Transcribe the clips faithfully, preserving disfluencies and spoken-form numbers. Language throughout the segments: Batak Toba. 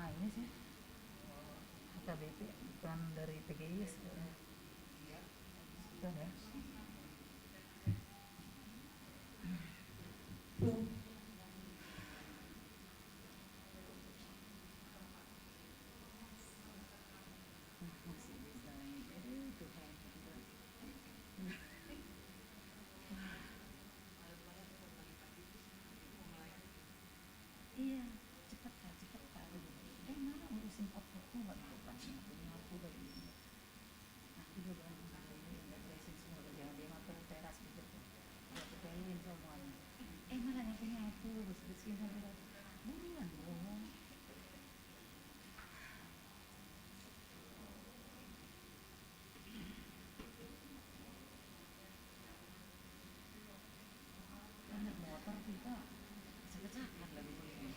Ini sih H K B P, bukan dari P G I S kayaknya. Bukan ya? Iya, cepat, Kak, cepat, Kak. Eh, mana ngurusin kotor tuh, nggak tahu kan, nggak punya aku lagi. Aku juga bilang, "Nah, ini udah beresin semua, udah jangan dia mampir teras gitu tuh. Udah aku pelin semuanya." Eh, malah nggak punya aku, bersih-bersihin sampai rata. Buruan dong. Kan naik motor kita, acak-acakan lagi begini.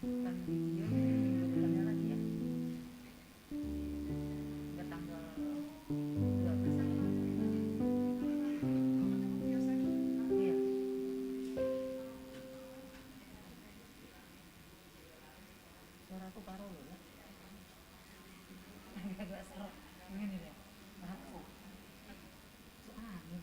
Kan dia minggu depannya lagi ya. Nggak, tanggal dua belas. Iya. Suaraku parah loh ya. Agak-agak serak. Ini nih ya. Parah. Soalnya.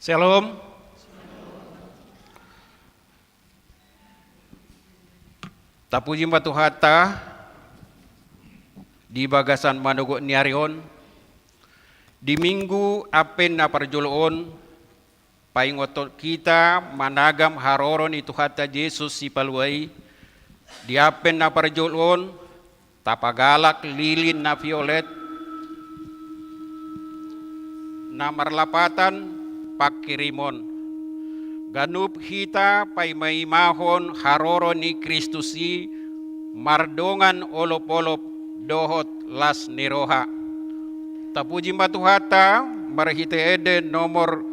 Syalom. Tapuji ma Tuhanta di bagasan manogot ni ari on, di Minggu Advent na parjolo on, paingothon hita managam haroro ni Tuhanta Jesus Sipalua i. Di Advent na parjolo on, tapagalak lilin na violet na marlapatan pangkirimon. Ganup hita paimaimahon haroro ni Kristus i mardongan olopolop dohot las ni roha. Tapuji ma Tuhanta marhite ende nomor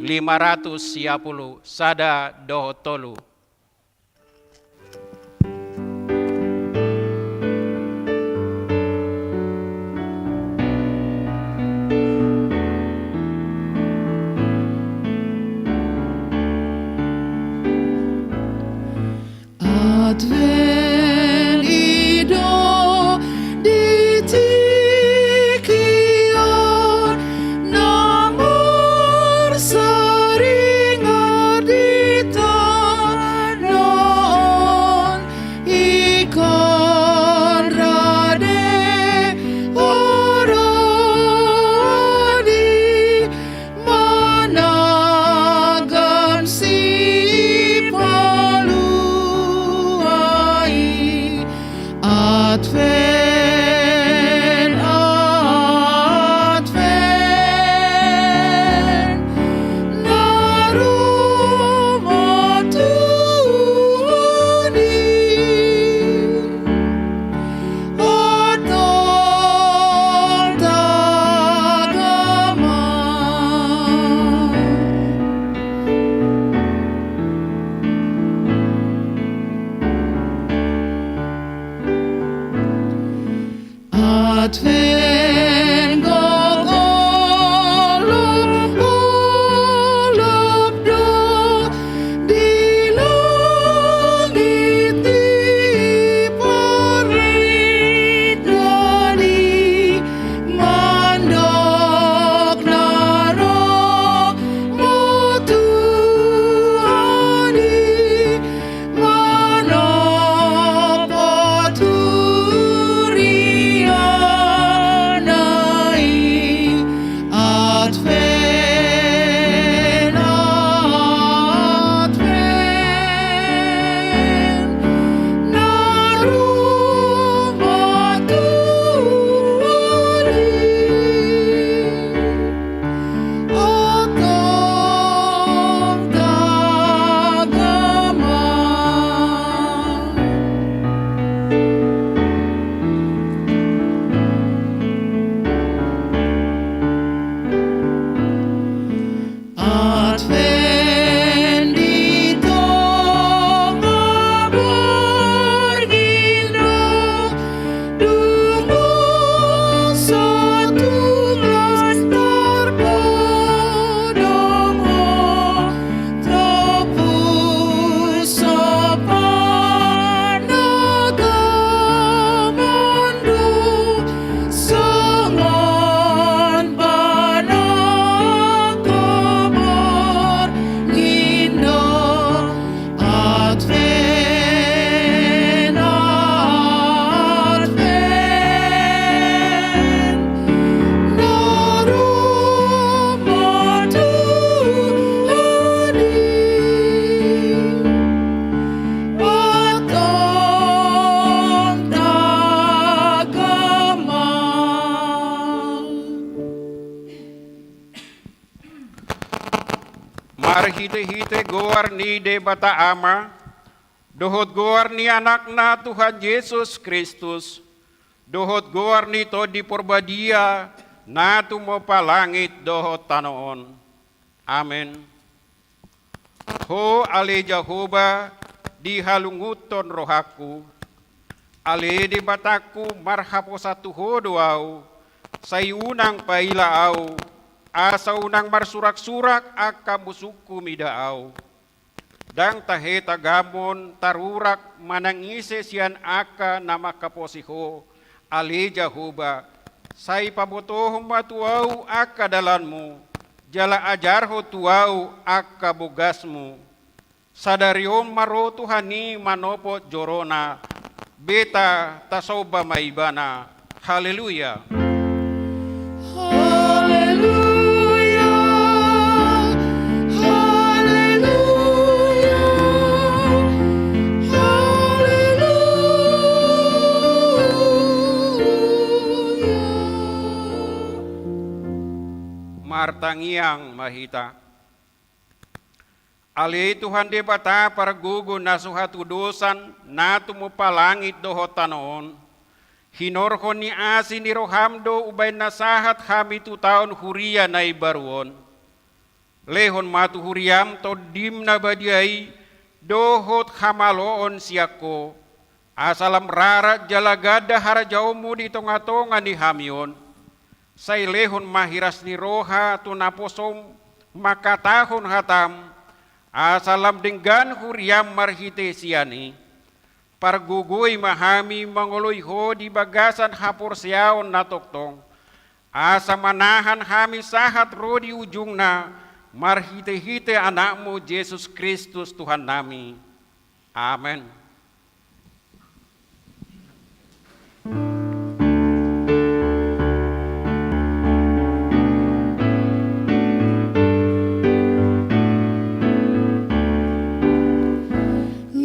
lima ratus sia pulu sada dohot tolu. Advent i do di tingki on, na marsaringar di tano on, ingkon rade roha ni managam Sipalua i. Advent, Advent, na ro ma Tuhan i. Advent, Advent, gok olop, olop do di langit i, parlinggoman i, mandok na ro ma Tuhan i, manopot huriana i. Advent, Advent, na ro ma Tuhan i. Advent, Advent. Advent di tonga borngin do, dung sahat tu las tarpodom ho, topus so panagaman do, songon panangko borngin do. Advent, Advent, na ro ma Tuhan i. Advent, Advent. Marhitehite goar ni Debata Ama, dohot goar ni Anakna Tuhan Jesus Kristus, dohot goar ni Tondi Porbadia, na tumompa langit dohot tano on. Amen. Ho ale Jahowa, dihalungunhon rohangku, ale Debatangku, marhaposan tu Ho do ahu, sai unang paila ahu, asa unang marsuraksurak angka musungku mida ahu. Ndang tahe tagamon tarurak manang ise sian angka na manghaposi Ho, ale Jahowa, sai pabotohon ma tu ahu angka dalanMu, jala ajarhon tu ahu angka bogasmu. Sadari on ma ro Tuhan i manopot jorona, beta tasomba ma Ibana. Haleluya. Haleluya, haleluya, haleluya. Martangiang ma hita. Ale Tuhan Debata pargogo na so hatudosan, na tumompa langit dohot tano on, hinorhon ni asi ni roham do umbahen na sahat hami tu taon huria na imbaru on. Lehon ma tu huriam Tondim na badia i dohot hamaloon sian Ho, asa lam rarat jala ganda harajaonmu di tongatonga ni hami on. Sai lehon ma hiras ni roha tu naposom mangkatahon hatam, asa lam denggan huriam marhite sian i. Pargogoi ma hami mangoloi Ho di bagasan haporseaon na tongtong, asa manahan hami sahat ro di ujungna, marhitehite Anakmu Jesus Kristus Tuhannami. Amen.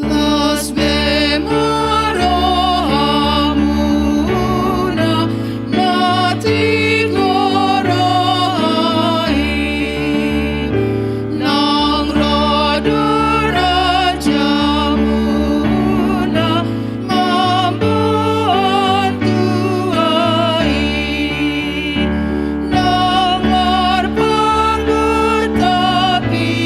Las be ma rohamuna, na tingko roha i, nang ro do rajamuna, mamboan tua i, nang marpanggotopi,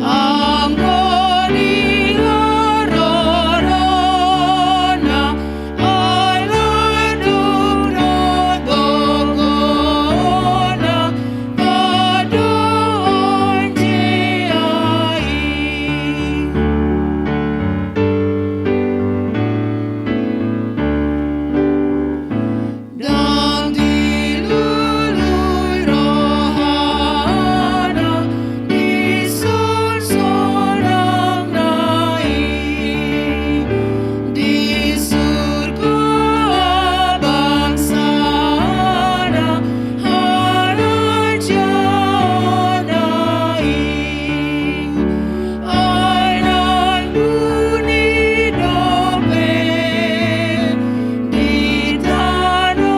anggo di harorona, ala dung ro gogona, padohon jea i. Ndang dilului rohana, dison sonangna i, di surgo bangsana, harajaonna i. Ai nang dung i dope di tano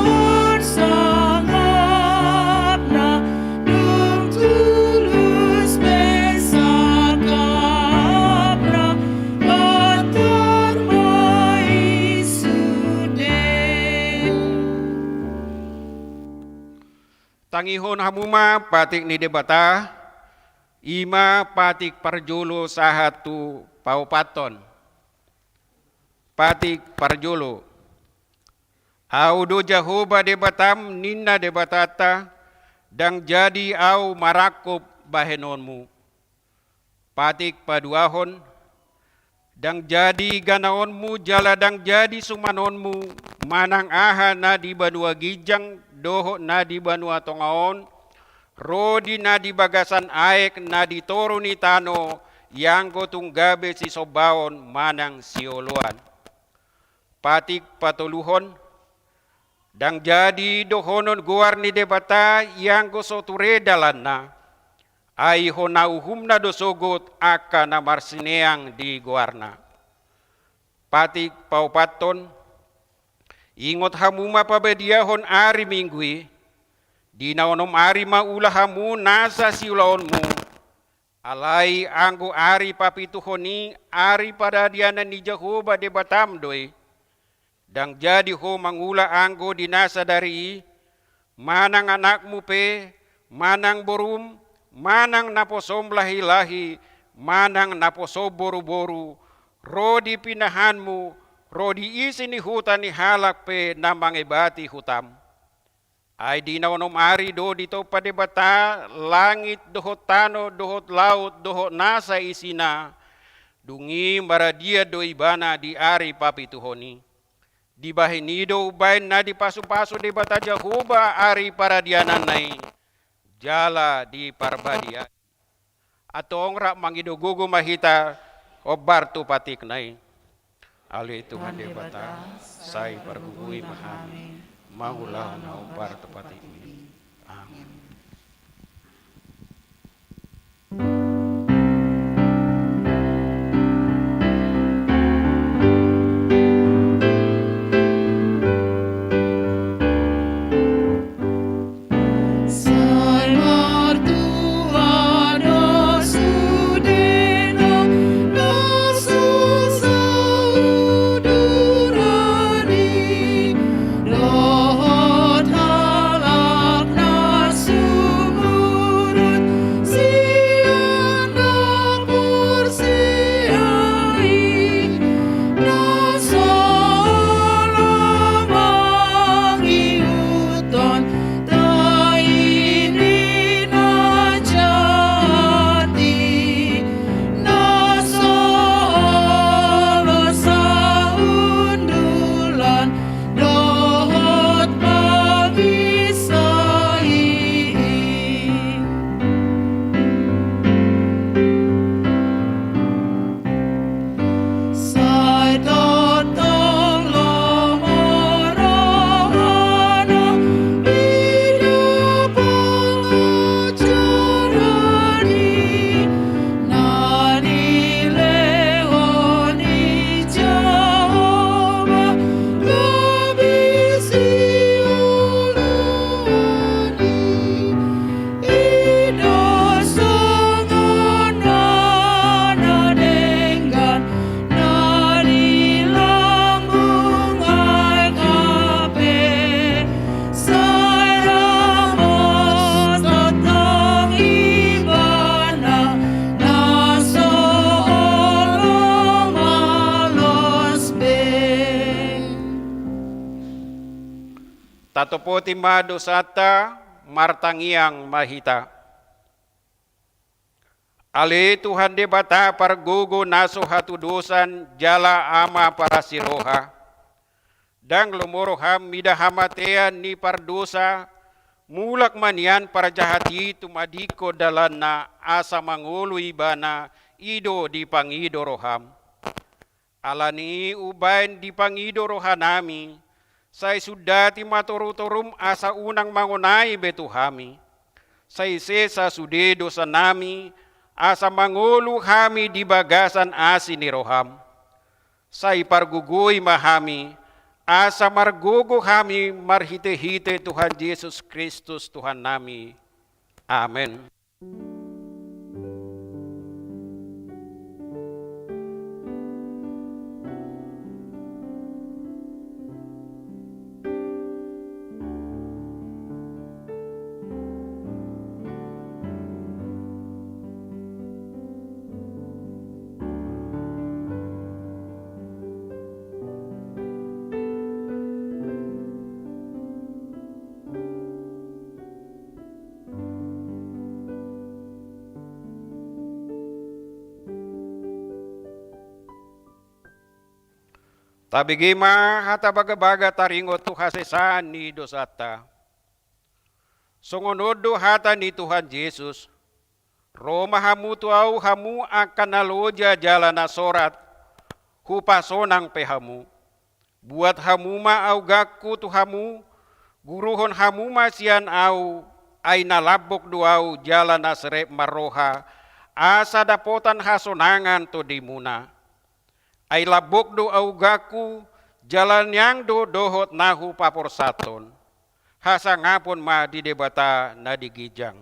on sangapna, dung tulus pe sangkapna, pintor ma i sude. Tangihon hamu ma patik ni Debata, i ma patik parjolo sahat tu paopathon. Patik parjolo. Ahu do Jahowa Debatam, ninna Debatanta, ndang jadi Ahu marangkup bahenonmu. Patik paduahon. Ndang jadi ganaonmu jala ndang jadi sumanonmu, manang aha na di banua ginjang dohot na di banua tonga on, ro di na di bagasan aek na di toru ni tano, ianggo tung gabe sisombaon manang sioloan. Patik patoluhon. Ndang jadi dohonon goar ni Debata ianggo so ture dalanna, ai hona uhumna do sogot angka na marsineang di goarna. Patik paopathon. Ingot hamu ma pabadiahon ari Minggu i. Di na onom ari ma ula hamu nasa siulaonmu. Alai anggo ari papituhon i, ari paradianan ni Jahowa Debatam do i. Ndang jadi ho mangula anggo di na sadari i, manang anakmu pe, manang borum, manang naposom lahilahi, manang naposom boruboru, ro di pinahanmu, ro di isi ni huta ni halak pe na mangebati hutam. Ai di na onom ari do ditompa Debata langit dohot tano dohot laut dohot nasa isina, dung i maradian do Ibana di ari papituhon i. Dibahen i do umbahen na dipasupasu Debata Jahowa ari paradiananna i, jala di parbadiaan. Antong rap mangido gogo ma hita hombar tu patikna i. Ale Tuhan Debata, sai pargogoi ma hami mangulahon na hombar tu patikmi. Amin. Tatopoti ma dosanta, martangiang ma hita. Ale Tuhan Debata pargogo na so hatudosan jala Ama parasi roha, ndang lomo roham mida hamatean ni pardosa, mulak ma nian parjahat i tumadingkon dalanna asa mangolu ibana, i do dipangido roham. Ala ni i umbaen dipangido rohanami, sai sundati ma torutorum asa unang mangonai be tu hami. Sai sesa sude dosanami, asa mangolu hami di bagasan asi ni roham. Sai pargogoi ma hami, asa margogo hami marhitehite Tuhan Jesus Kristus Tuhannami. Amen. Tabege ma hata bagabaga taringot tu hasesaan ni dosanta. Songon on do hata ni Tuhan Jesus: Ro ma hamu tu Ahu hamu angka na loja jala na sorat, hupasonang pe hamu. Buat hamu ma auganku tu hamu, guruhon hamu ma sian Ahu, ai na lambok do Ahu jala na serep marroha, asa dapotan hasonangan tondimuna. Ai lambok do auganku, jala niang do dohot na hupaporsathon. Hasangapon ma di Debata na di ginjang.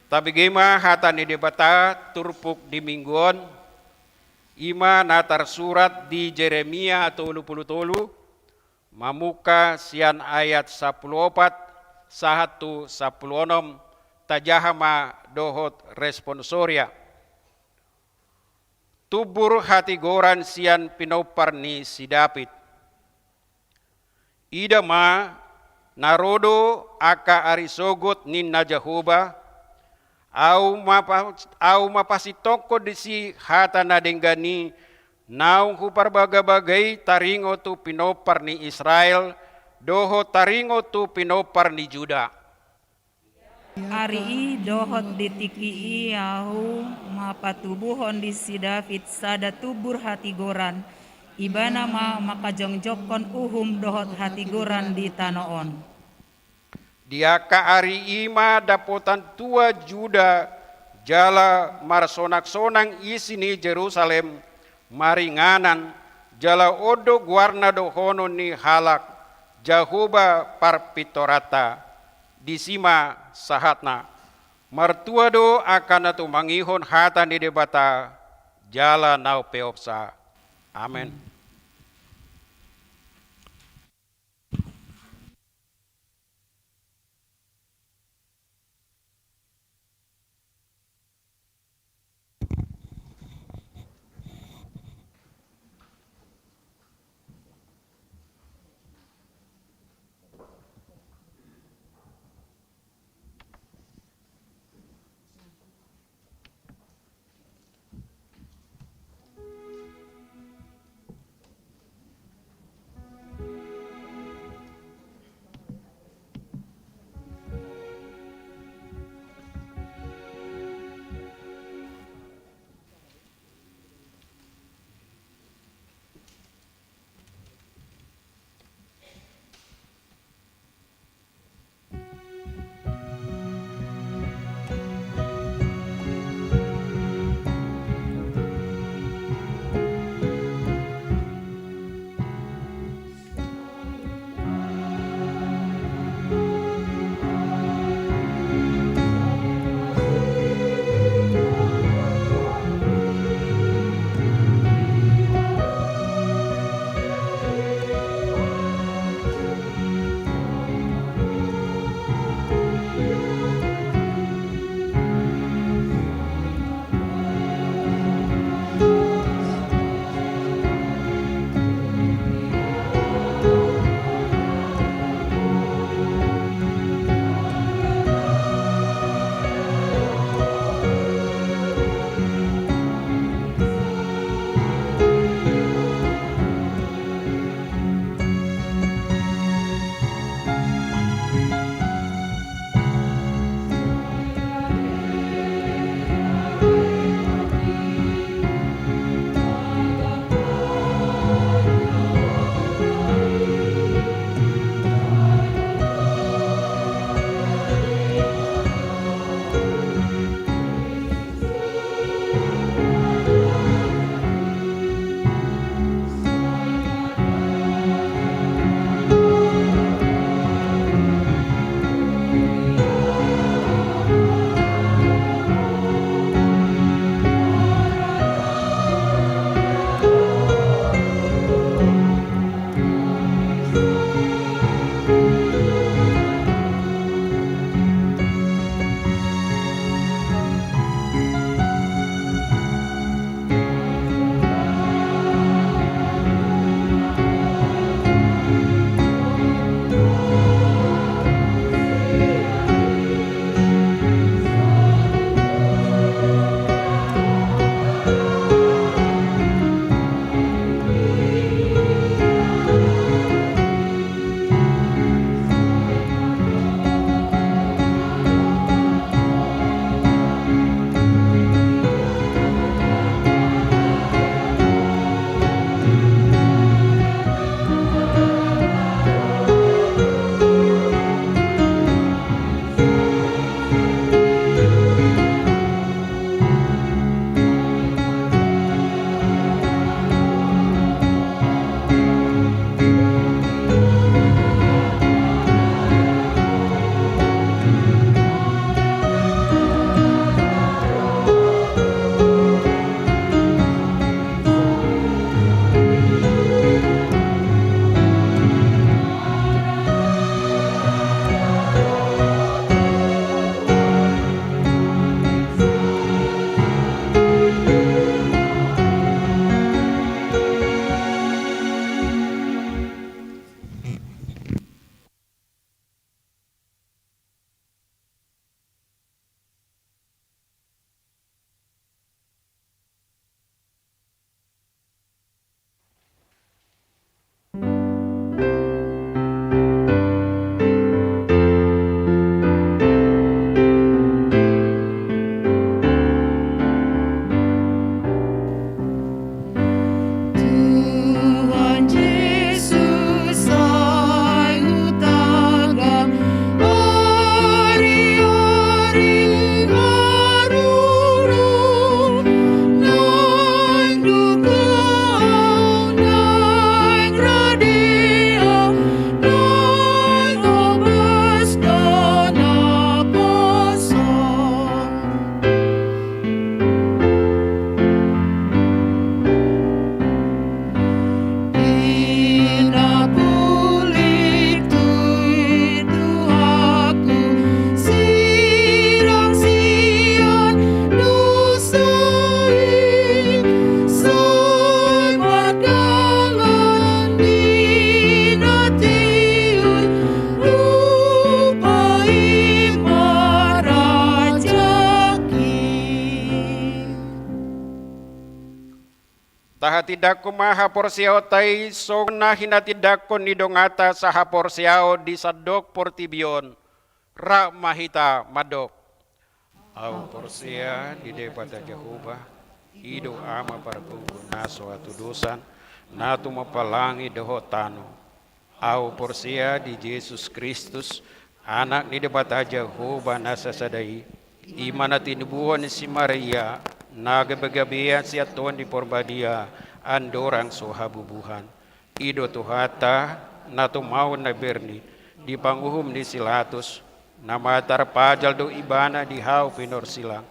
Tabege ma hata ni Debata turpuk di minggu on, i ma na tarsurat di Jeremia tolu pulu tolu, mamungka sian ayat sampulu opat sahat tu sampulu onom. Tajaha ma dohot responsoria. Tumbur hatigoran sian pinompar ni si David. Ida ma, na ro do angka ari sogot ninna Jahowa, ahu mapa-, ahu mapasintongkon disi hata na denggan i, naung huparbagabagai taringot tu pinompar ni Israel, dohot taringot tu pinompar ni Juda. Ari i dohot di tingki i ahu mapatubuhon di si David sada tumbur hatigoran, ibana ma mangkajongjongkon uhum dohot hatigoran di tano on. Di angka ari i ma dapotan tua Juda jala marsonaksonang isi ni Jerusalem maringanan, jala on do goarna dohonon ni halak, Jahowa parpintoranta. Disi ma sahatna. Martua do angka na tumangihon hata ni Debata jala na umpeopsa. Amen. Tindanghon ma haporseaonta i songon na hinatindangkon ni donganta sahaporseaon di sandok portibi on. Rap ma hita mandok. Ahu porsea di Debata Jahowa, i do Ama pargogo na so hatudosan, na tumompa langit dohot tano. Ahu porsea di Jesus Kristus, Anak ni Debata Jahowa na sasada i, i ma na tinubuhon ni si Maria, na gabegabean sian Tondi Porbadia, andorang so habubuhan. I do Tuhanta, na tumaon na berni, di panguhum ni si Latus, na martarpajal do ibana di hau pinorsilang,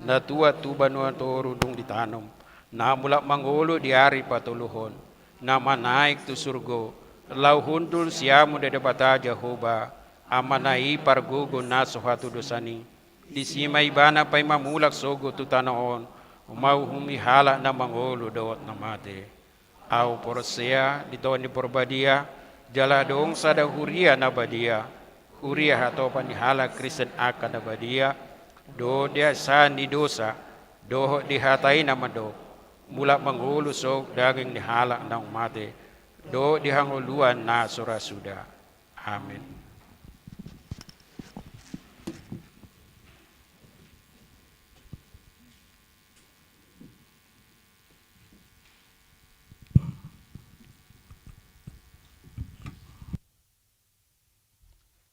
na tuat tu banua toru dung ditanom, na mulak mangolu di ari patoluhon, na manaek tu surgo, laho hundul siamun ni Debata Jahowa, Amana i pargogo na so hatudosan i, disi ma ibana paima mulak sogot tu tano on, mauhumi halak na mangolu dohot na mate. Ahu porsea di Tondi Porbadia, jala adong sada huria na badia, huria hatopan ni halak Kristen angka na badia, dohot di hasesaan ni dosa, dohot di hata i na mandok, mulak mangolu sogot daging ni halak naung mate, dohot di hangoluan na so ra suda. Amin.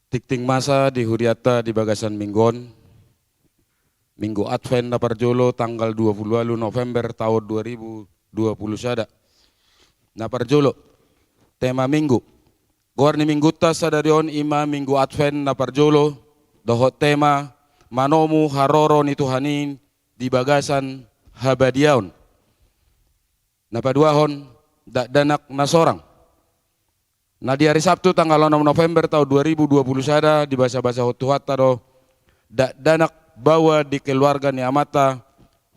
Tingting masa di hurianta di bagasan minggu on, Minggu Advent na parjolo, tanggal dua pulu ualu November taon dua ribu dua pulu sada. Na parjolo, tema minggu. Goar ni minggunta sadari on i ma Minggu Advent na parjolo, dohot tema manomu haroro ni Tuhan i di bagasan habadiaon. Na paduahon, dakdanak na sorang. Na di ari Sabtu tanggal onom November taon dua ribu dua pulu sada, dibasabasahon Tuhanta do dakdanak baoa di keluarga ni amanta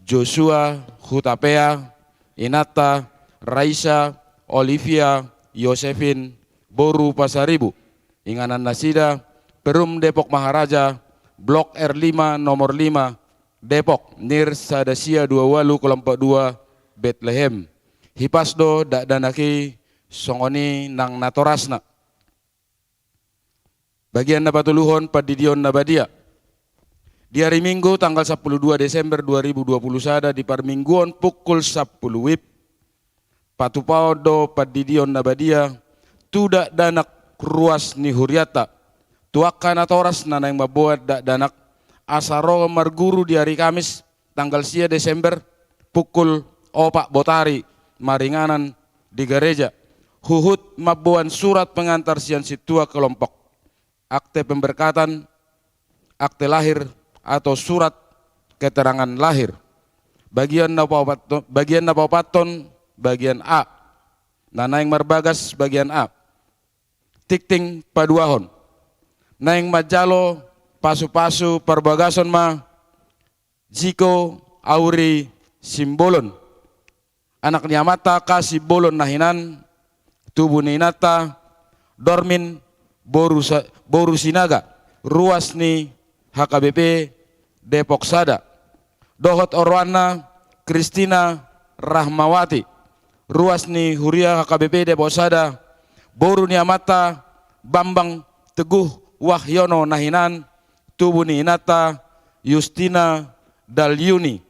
Joshua Hutapea, inanta Raisa Olivia Yosefin, boru Pasaribu, inganan nasida Perum Depok Maharaja, Blok R lima nomor lima, Depok, nir sada sia dua ualu kelompok dua, Betlehem. Hipas do dakdanak i songon i nang natorasna. Bagian na patoluhon, pandidion na badia. Di ari Minggu tanggal sampulu dua Desember dua ribu dua pulu sada di parmingguon pukul sampulu wib, patupaon do pandidion na badia tu dakdanak ruas ni hurianta, tu angka natoras na naeng mamboan dakdanak, asa ro marguru di ari Kamis tanggal sia Desember pukul opat botari maringanan di gareja, huhut mamboan surat pengantar sian sintua kelompok, akte pemberkatan, akte lahir, atau surat keterangan lahir. Bagian na paopat-, bagian na paopathon, bagian A. Na naeng marbagas bagian A. Tingting paduahon. Naeng manjalo pasupasu parbagason ma Ziko Auri Simbolon. Anak ni amanta Ka Simbolon na hinan, tubu ni inanta Dormin boru Sa-, boru Sinaga, ruas ni H K B P Depok Sada. Dohot oroanna Kristina Rahmawati, ruas ni huria H K B P Depok Sada, boru ni amanta Bambang Teguh Wahyono na hinan, tubu ni inanta Justina Dalyuni.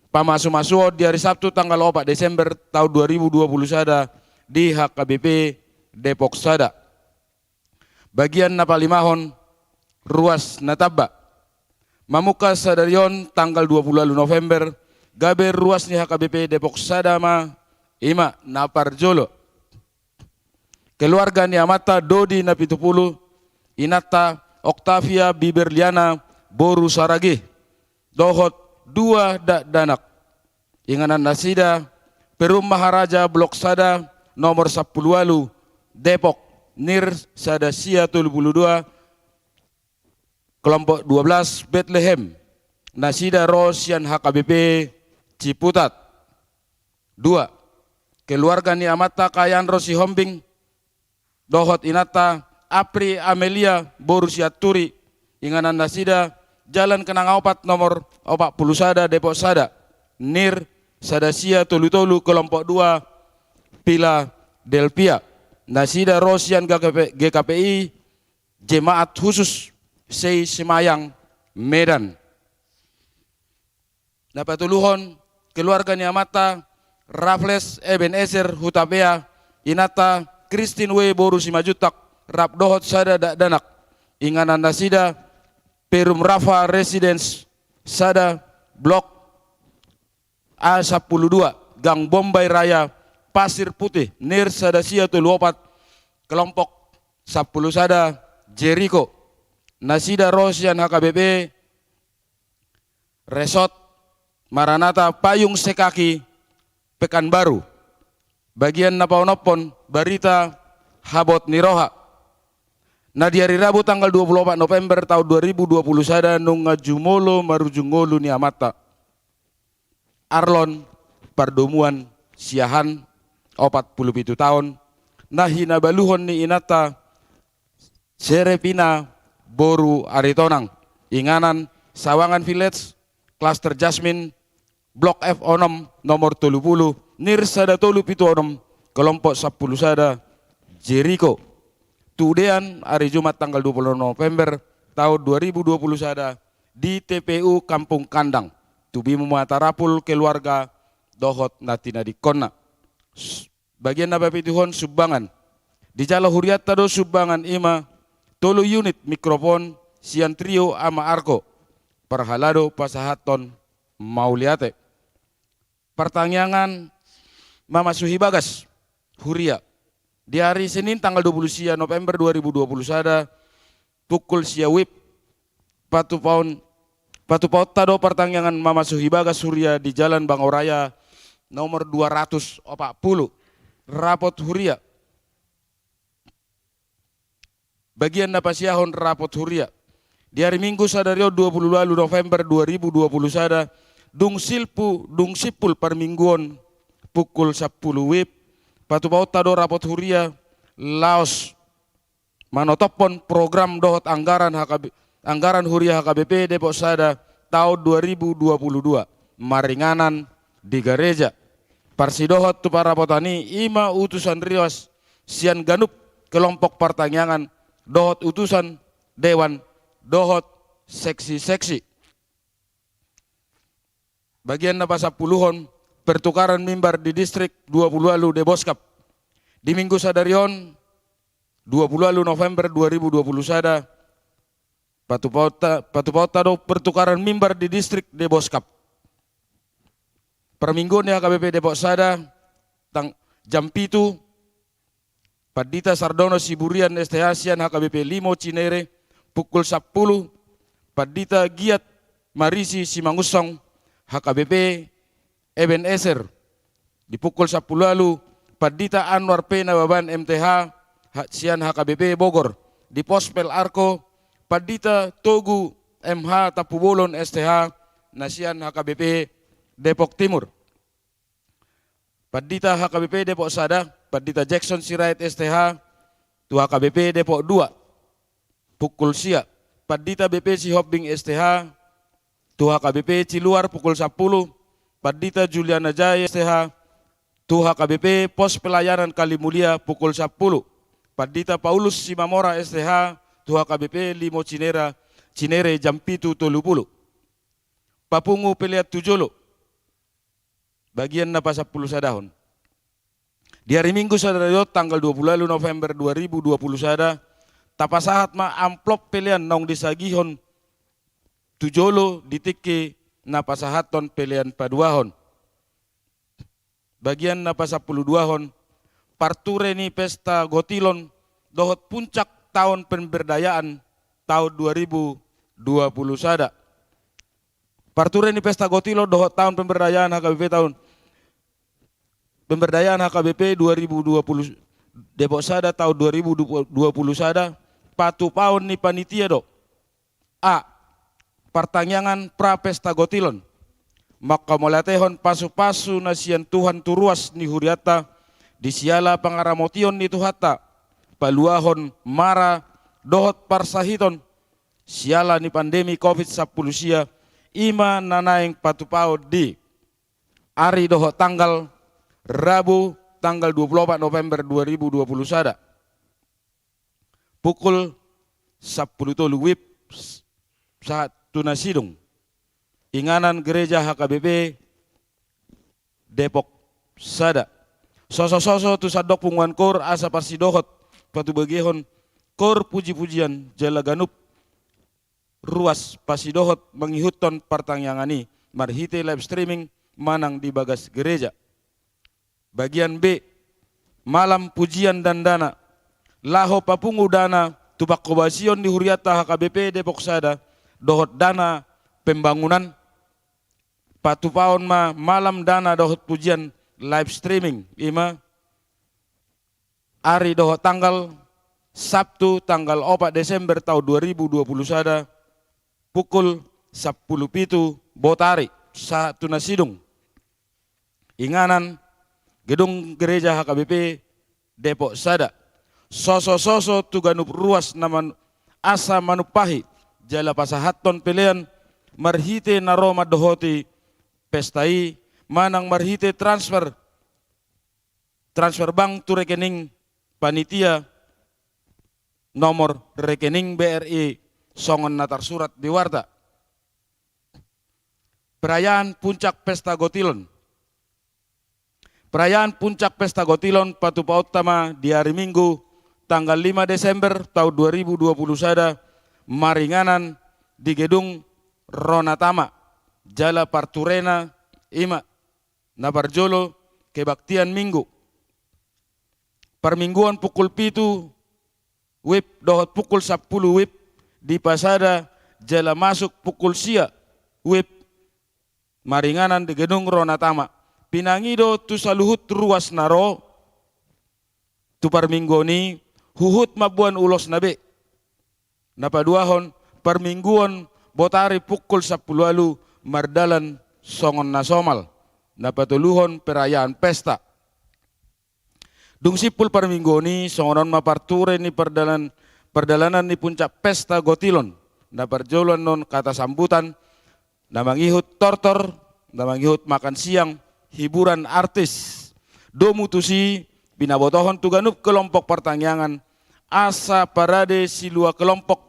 Pamasumasuon di ari Sabtu tanggal opat Desember taon dua ribu dua pulu sada di H K B P Depok Sada. Bagian na palimahon, ruas na tamba. Mamungka sadari on tanggal dua pulu ualu November, gabe ruas ni H K B P Depok Sada ma, i ma na parjolo. Keluarga ni amanta Dodi Napitupulu, inanta Octavia Biberliana boru Saragih, dohot dua dakdanak. Inganan nasida Perum Maharaja Blok Sada nomor sampulu ualu Depok, nir sada sia tolu pulu dua, kelompok dua belas Betlehem. Nasida ro sian H K B P Ciputat. Dua, keluarga ni amanta Ka Yanro Sihombing dohot inanta Apri Amelia boru Sianturi, inganan nasida Jalan Kenang Opat nomor opat pulu sada Depok Sada, nir sada sia tolu tolu, kelompok dua, Philadelphia. Nasida ro sian G K P, G K P I, Jemaat Khusus Sei Semayang, Medan. Na patoluhon, keluarga ni amanta Raffles Ebenezer Hutapea, inanta Christine W boru Simanjuntak, rap dohot sada dakdanak. Inganan nasida Perum Rafa Residence sada, Blok A sampulu dua, Gang Bombay Raya, Pasir Putih, nir sada sia tolu opat, kelompok sampulu sada, Jeriko. Nasida ro sian H K B P Resort Maranatha Payung Sekaki, Pekanbaru. Bagian na paonomhon, barita habot ni roha. Na di ari Rabu tanggal dua puluh opat November taon dua ribu dua puluh sada nunga jumolo marujung ngolu ni amanta, Arlon Pardomuan Siahaan, opat pulu pitu taon, na hinabaluhon ni inanta Serepina boru Aritonang, inganan Sawangan Village, Klaster Jasmine, Blok F onom, nomor tolu pulu, nir sada tolu pitu onom, kelompok sampulu sada, Jeriko. Tudean, ari Jumat tanggal dua puluh November taon dua ribu dua puluh sada, di T P U Kampung Kandang, Tubimu ma tarapul keluarga dohot na tinadingkonna. S-, bagian na papituhon, sumbangan. Dijalo hurianta do sumbangan, i ma tolu unit mikrofon sian Trio Ama Arko, parhalado pasahathon mauliate. Partangiangan mamasuhi bagas huria. Di ari Senin tanggal dua puluh sia November dua ribu dua puluh sada, pukul sia WIB, patupaon, patupaonta do partangiangan mamasuhi bagas huria di Jalan Bangoraya nomor dua ratus opat pulu. Rapot huria. Bagian na pasiahon rapot huria. Di ari Minggu sadari on, dua puluh ualu November dua ribu dua puluh sada, dung silpu, dung simpul parmingguon, pukul sampulu WIB, patupaonta do rapot huria laos manotophon program dohot anggaran H K B, anggaran huria H K B P Depok Sada taon dua ribu dua puluh dua, maringanan di gareja. Parsidohot tu parrapotan i, i ma utusan rias sian ganup kelompok partangiangan, dohot utusan dewan, dohot seksi-seksi. Bagian na pasampuluhon, pertukaran mimbar di distrik dua puluh ualu Deboskap. Di Minggu sadari on, dua puluh ualu November dua ribu dua puluh sada, patupaonta, patupaonta do pertukaran mimbar di distrik Deboskap. Parmingguon ni H K B P Depok Sada, tang-, jam pitu, Pandita Sardono Siburian S T H sian H K B P Limo Cinere, pukul sampulu, Pandita Giat Marisi Simangunsong, H K B P Eben Eser, di pukul sampulu ualu, Pandita Anwar P Nababan M T H, ha-, sian H K B P Bogor, di Pospel Arko, Pandita Togu M H Tampubolon S T H, na sian H K B P Depok Timur. Pandita H K B P Depok Sada, Pandita Jackson Sirait S T H, tu H K B P Depok Dua, pukul sia. Pandita B P Sihombing S T H, tu H K B P Ciluar, pukul sampulu. Pandita Juliana Jaya S T H, tu H K B P Pos Pelayanan Kalimulia, pukul sampulu. Pandita Paulus Simamora S T H, tu H K B P Limo Cinera, Cinere, jam pitu tolu pulu. Papungu pelean tu jolo. Bagian na pasampulu sadahon. Di ari Minggu sadari on, tanggal dua puluh ualu November dua ribu dua puluh sada, tapasahat ma amplop pelean naung disagihon tu jolo di tingki na pasahathon pelean paduahon. Bagian na pasampulu duahon, parture ni pesta gotilon dohot puncak taon pemberdayaan taon dua ribu dua puluh sada. Parture ni pesta gotilon dohot taon pemberdayaan H K B P taon, pemberdayaan H K B P dua ribu dua puluh, Depok Sada taon dua ribu dua puluh sada, patupaon ni panitia do. A. Partangiangan pra pesta gotilon. Manghamauliatehon pasupasu na sian Tuhan tu ruas ni hurianta, di siala pangaramotion ni Tuhanta, paluahon mara dohot parsahiton siala ni pandemi covid sampulu sia, i ma na naeng patupaon di Ari dohot tanggal, Rabu tanggal dua puluh opat November dua ribu dua puluh sada, pukul sampulu tolu WIB sahat tu na sidung. Inganan Gereja H K B P Depok sada. Soso-soso tu sandok punguan koor asa parsidohot patubegehon koor puji-pujian jala ganup ruas pasidohot mangihuthon partangiangan i marhite live streaming manang di bagas gereja. Bagian B, malam pujian dandana, laho papungu dana tu panghobasion ni hurianta H K B P Depok sada dohot dana pembangunan. Patupaon ma malam dana dohot pujian live streaming, i ma ari dohot tanggal, Sabtu tanggal opat Desember taon dua ribu dua puluh sada, pukul sampulu pitu botari sahat tu na sidung. Inganan gedung gereja H K B P Depok sada. Soso-soso tu ganup ruas na man-, asa manumpahi jala pasahathon pelean marhite na ro mandohoti pesta i manang marhite transfer, transfer bank tu rekening panitia, nomor rekening B R I songon na tarsurat di warta. Perayaan puncak pesta Gotilon. Perayaan puncak pesta Gotilon patupaonta ma di ari Minggu tanggal lima Desember taon dua ribu dua puluh sada maringanan di gedung Ro na Tama, jala parturena i ma na parjolo kebaktian Minggu. Parmingguon pukul pitu WIB dohot pukul sampulu WIB dipasada jala masuk pukul sia WIB maringanan di gedung Ro na Tama. Pinangido tu saluhut ruas na ro tu parmingguon i huhut mamboan ulosna be. Na paduahon, parmingguon botari pukul sampulu ualu mardalan songon na somal. Na patoluhon, perayaan pesta. Dung simpul parmingguon i, songon on ma parture ni pardalan-, pardalanan ni puncak pesta Gotilon. Na parjolo annon kata sambutan, na mangihut tortor, na mangihut makan siang, hiburan artis. Domu tusi, pinabotohon tu ganup kelompok partangiangan asa parade silua kelompok,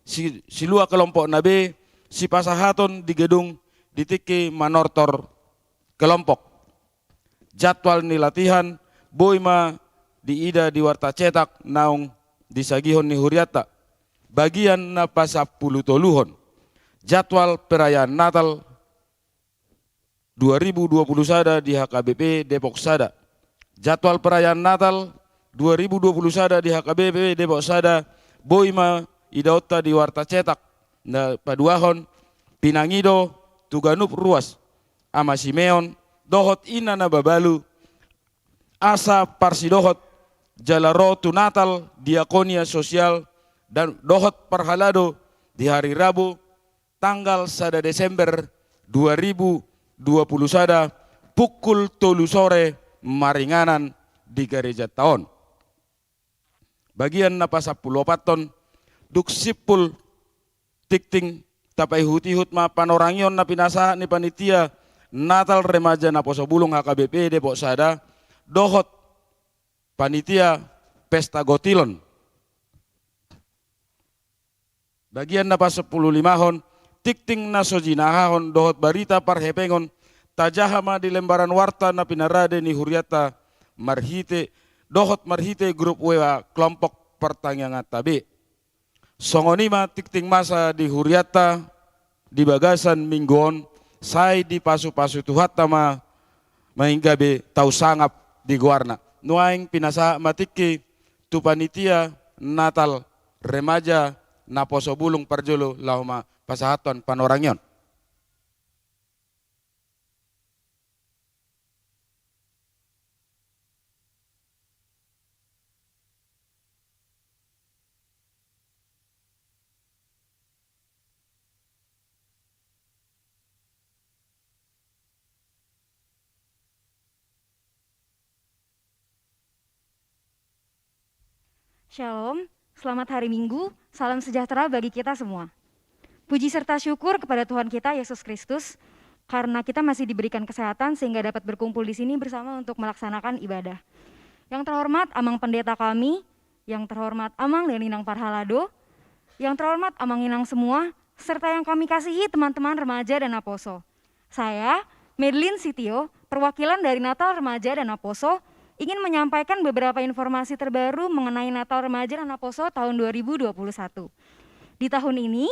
si-, silua kelompokna be sipasahaton di gedung di tingki manortor kelompok. Jadwal ni latihan boi ma diida di warta cetak naung disagihon ni hurianta. Bagian na pasampulu toluhon, jadwal perayaan Natal dua ribu dua puluh sada di H K B P Depok sada. Jadwal perayaan Natal dua ribu dua puluh sada di H K B P Depok sada boi ma idaonta di warta cetak. Na paduahon, pinangido tu ganup ruas Ama Simeon dohot Ina Nababalu asa parsidohot jala ro tu Natal diakonia sosial dan dohot parhalado di hari Rabu tanggal sada Desember dua ribu dua puluh sada pukul tolu sore maringanan di garejanta on. Bagian na pasampulu opathon, dung simpul tingting, tapaihut-ihut ma panorangion na pinasahat ni panitia Natal Remaja Naposobulung H K B P Depok sada dohot panitia pesta Gotilon. Bagian na pasampulu limahon, tingting na so jinahahon dohot barita parhepengon, tajaha ma di lembaran warta na pinarade ni hurianta marhite, dohot marhite grup W A kelompok partangianganta be. Songon i ma tingting masa di hurianta di bagasan minggu on, sai dipasu-pasu Tuhanta ma, ma inggabe tau sangap di goarna. Nuaeng pinasahat ma tingki tu panitia Natal Remaja Naposobulung parjolo laho ma pasahathon panorangion. Shalom, selamat hari Minggu, salam sejahtera bagi kita semua. Puji serta syukur kepada Tuhan kita, Yesus Kristus. karena kita masih diberikan kesehatan sehingga dapat berkumpul di sini bersama untuk melaksanakan ibadah. Yang terhormat Amang Pendeta kami, yang terhormat Amang dan Inang Parhalado, yang terhormat Amang Inang semua, serta yang kami kasihi teman-teman remaja dan Naposo. Saya, Medlin Sitio, perwakilan dari Natal Remaja dan Naposo, ingin menyampaikan beberapa informasi terbaru mengenai Natal Remaja dan Naposo tahun dua ribu dua puluh satu. Di tahun ini,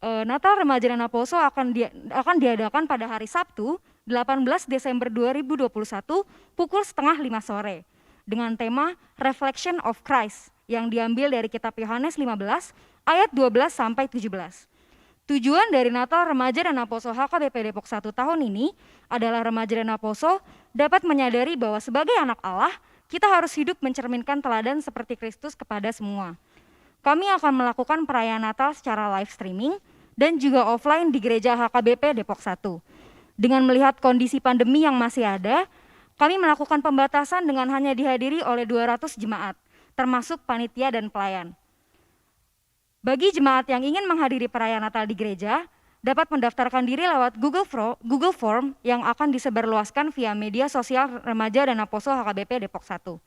eh, Natal Remaja dan Naposo akan di-, akan diadakan pada hari Sabtu, delapan belas Desember dua ribu dua puluh satu, pukul setengah lima sore, dengan tema Reflection of Christ yang diambil dari kitab Yohanes lima belas ayat dua belas sampai tujuh belas. Tujuan dari Natal Remaja dan Naposo H K B P Depok satu tahun ini adalah remaja dan Naposo dapat menyadari bahwa sebagai anak Allah, kita harus hidup mencerminkan teladan seperti Kristus kepada semua. Kami akan melakukan perayaan Natal secara live streaming dan juga offline di Gereja H K B P Depok satu. Dengan melihat kondisi pandemi yang masih ada, kami melakukan pembatasan dengan hanya dihadiri oleh dua ratus jemaat, termasuk panitia dan pelayan. Bagi jemaat yang ingin menghadiri perayaan Natal di gereja, dapat mendaftarkan diri lewat Google Fro-, Google Form yang akan disebarluaskan via media sosial Remaja dan Naposo H K B P Depok satu.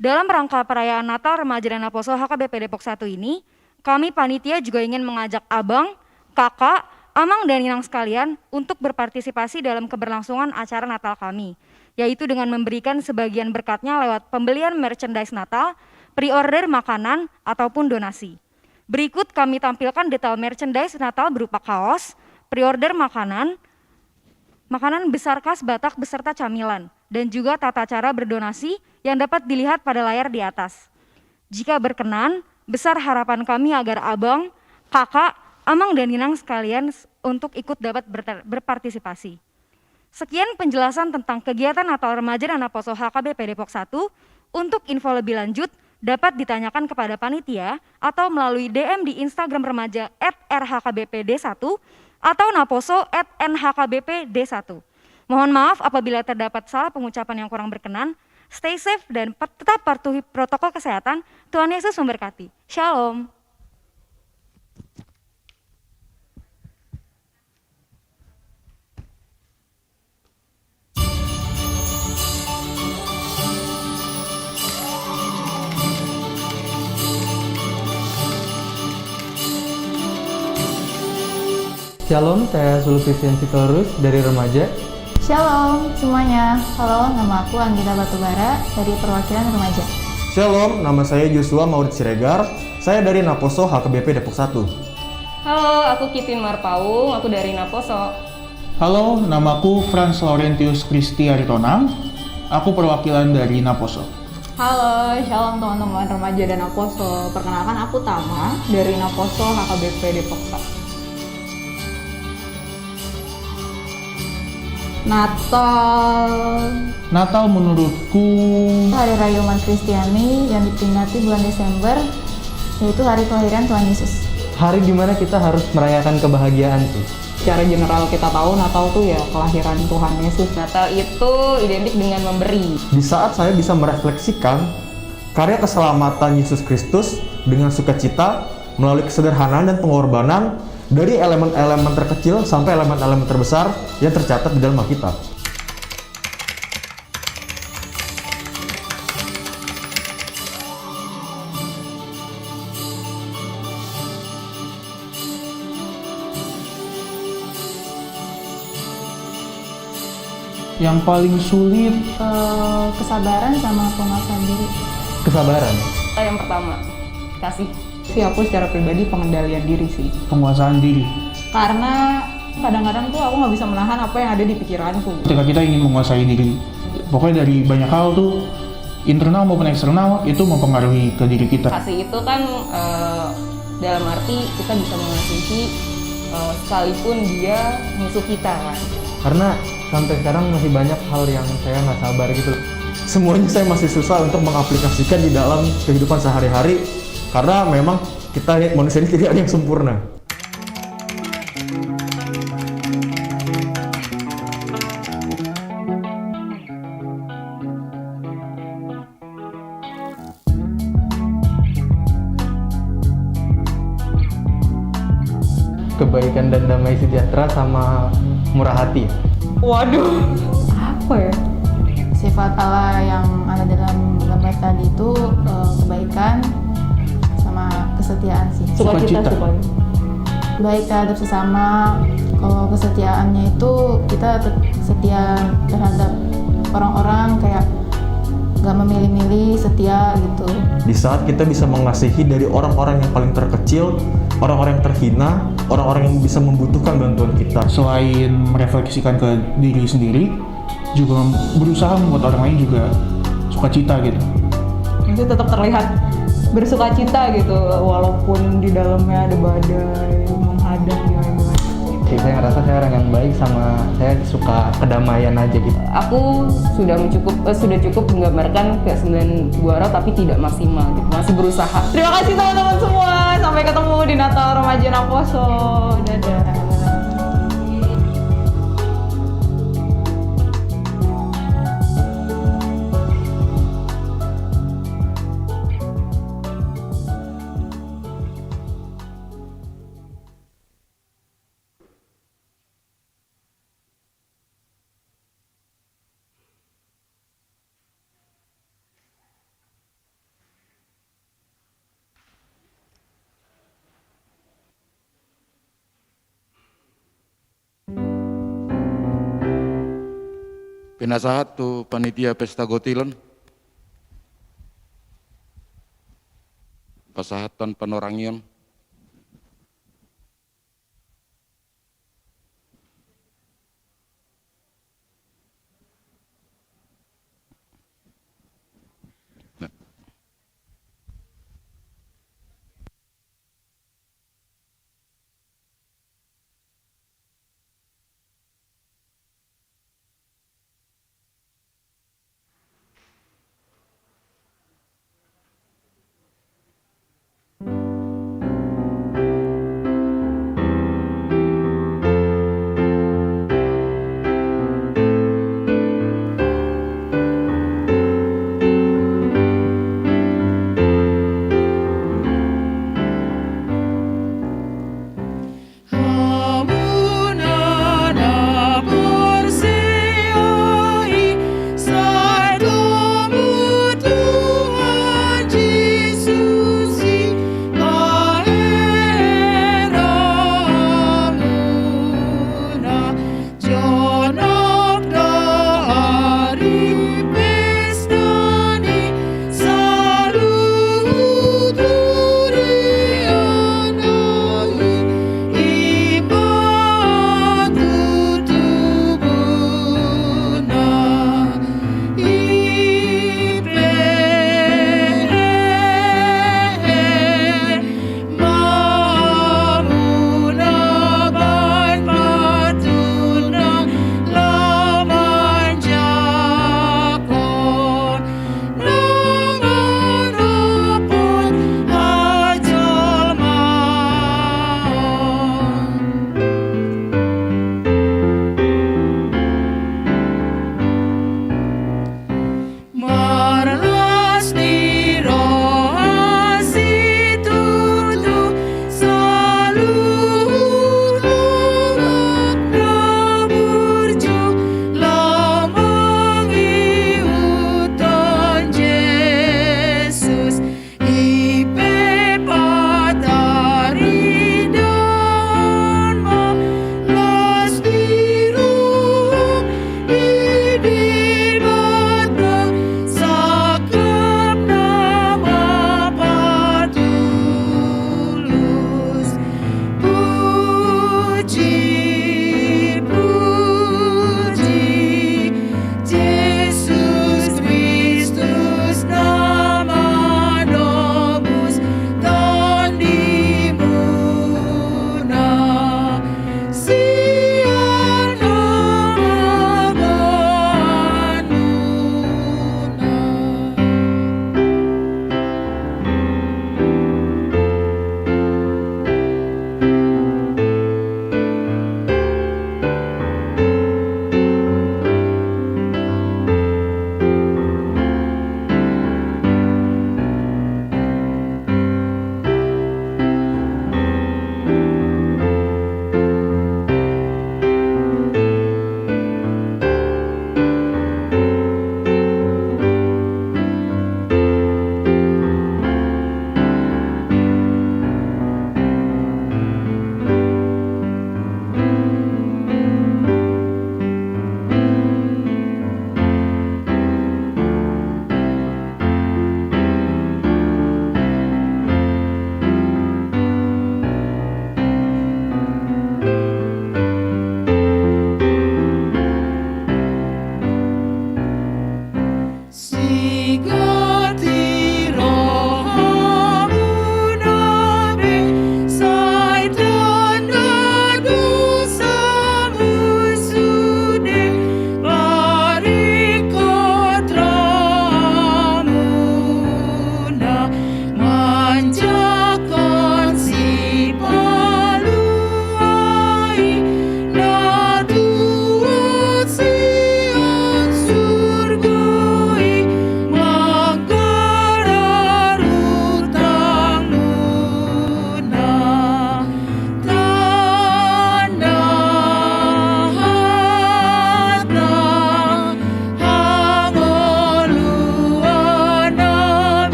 Dalam rangka perayaan Natal Remaja dan Naposo H K B P Depok satu ini, kami panitia juga ingin mengajak abang, kakak, amang, dan inang sekalian untuk berpartisipasi dalam keberlangsungan acara Natal kami, yaitu dengan memberikan sebagian berkatnya lewat pembelian merchandise Natal, pre-order makanan, ataupun donasi. Berikut kami tampilkan detail merchandise Natal berupa kaos, pre-order makanan, makanan besar khas Batak beserta camilan, dan juga tata cara berdonasi yang dapat dilihat pada layar di atas. Jika berkenan, besar harapan kami agar abang, kakak, amang, dan inang sekalian s-, untuk ikut dapat berter-, berpartisipasi. Sekian penjelasan tentang kegiatan Natal Remaja dan Naposo H K B P Depok satu. Untuk info lebih lanjut, dapat ditanyakan kepada panitia atau melalui D M di Instagram remaja at R H K B P D satu atau naposo at N H K B P D satu. Mohon maaf apabila terdapat salah pengucapan yang kurang berkenan. Stay safe dan pe-, tetap patuhi protokol kesehatan. Tuhan Yesus memberkati. Shalom. Shalom, saya Sulfistian Sitorus dari Remaja. Shalom semuanya, halo, nama aku Anggita Batubara dari perwakilan Remaja. Shalom, nama saya Joshua Maurits Siregar, saya dari Naposo H K B P Depok satu. Halo, aku Kipin Marpaung, aku dari Naposo. Halo, namaku Frans Laurentius Kristi Aritonang. Aku perwakilan dari Naposo. Halo, shalom teman-teman Remaja dan Naposo. Perkenalkan, aku Tama dari Naposo H K B P Depok satu. Natal. Natal menurutku hari raya umat Kristiani yang diperingati bulan Desember, yaitu hari kelahiran Tuhan Yesus. Hari di mana kita harus merayakan kebahagiaan sih. Secara general kita tahu Natal tuh ya kelahiran Tuhan Yesus. Natal itu identik dengan memberi. Di saat saya bisa merefleksikan karya keselamatan Yesus Kristus dengan sukacita melalui kesederhanaan dan pengorbanan dari elemen-elemen terkecil sampai elemen-elemen terbesar yang tercatat di dalam Alkitab. Yang paling sulit? Eh, kesabaran sama penguasaan diri. Kesabaran. Yang pertama, kasih. Sih, aku secara pribadi pengendalian diri sih. Penguasaan diri. Karena kadang-kadang tuh aku nggak bisa menahan apa yang ada di pikiranku. Ketika kita ingin menguasai diri, pokoknya dari banyak hal tuh, internal maupun eksternal, itu mempengaruhi ke diri kita. Kasih itu kan, eh, dalam arti kita bisa mengasihi, eh, sekalipun dia musuh kita kan. Karena sampai sekarang masih banyak hal yang saya nggak sabar gitu. Semuanya saya masih susah untuk mengaplikasikan di dalam kehidupan sehari-hari, karena memang kita manusia ini tidak ada yang sempurna. Kebaikan dan damai sejahtera sama murah hati. Waduh. Apa ya? Sifat Allah yang ada dalam gambar tadi itu, eh, kebaikan sama kesetiaan sih. Sukacita. Sukacita. Baik terhadap sesama. Kalau kesetiaannya itu kita tet-, setia terhadap orang-orang, kayak nggak memilih-milih, setia gitu. Di saat kita bisa mengasihi dari orang-orang yang paling terkecil, orang-orang yang terhina, orang-orang yang bisa membutuhkan bantuan kita. Selain merefleksikan ke diri sendiri, juga mem-, berusaha membuat orang lain juga sukacita gitu. Maksudnya tetap terlihat bersukacita gitu, walaupun di dalamnya ada badai menghadang, gimana-gimana. Sih, saya ngerasa saya orang yang baik sama saya suka kedamaian aja gitu. Aku sudah mencukup, eh, sudah cukup menggambarkan ke sembilan buah roh, tapi tidak maksimal gitu. Masih berusaha. Terima kasih teman-teman semua. Sampai ketemu di Natal, Remaja, Naposo. Dadah. Pinasahat tu panitia pesta gotilon, pasahathon panorangion.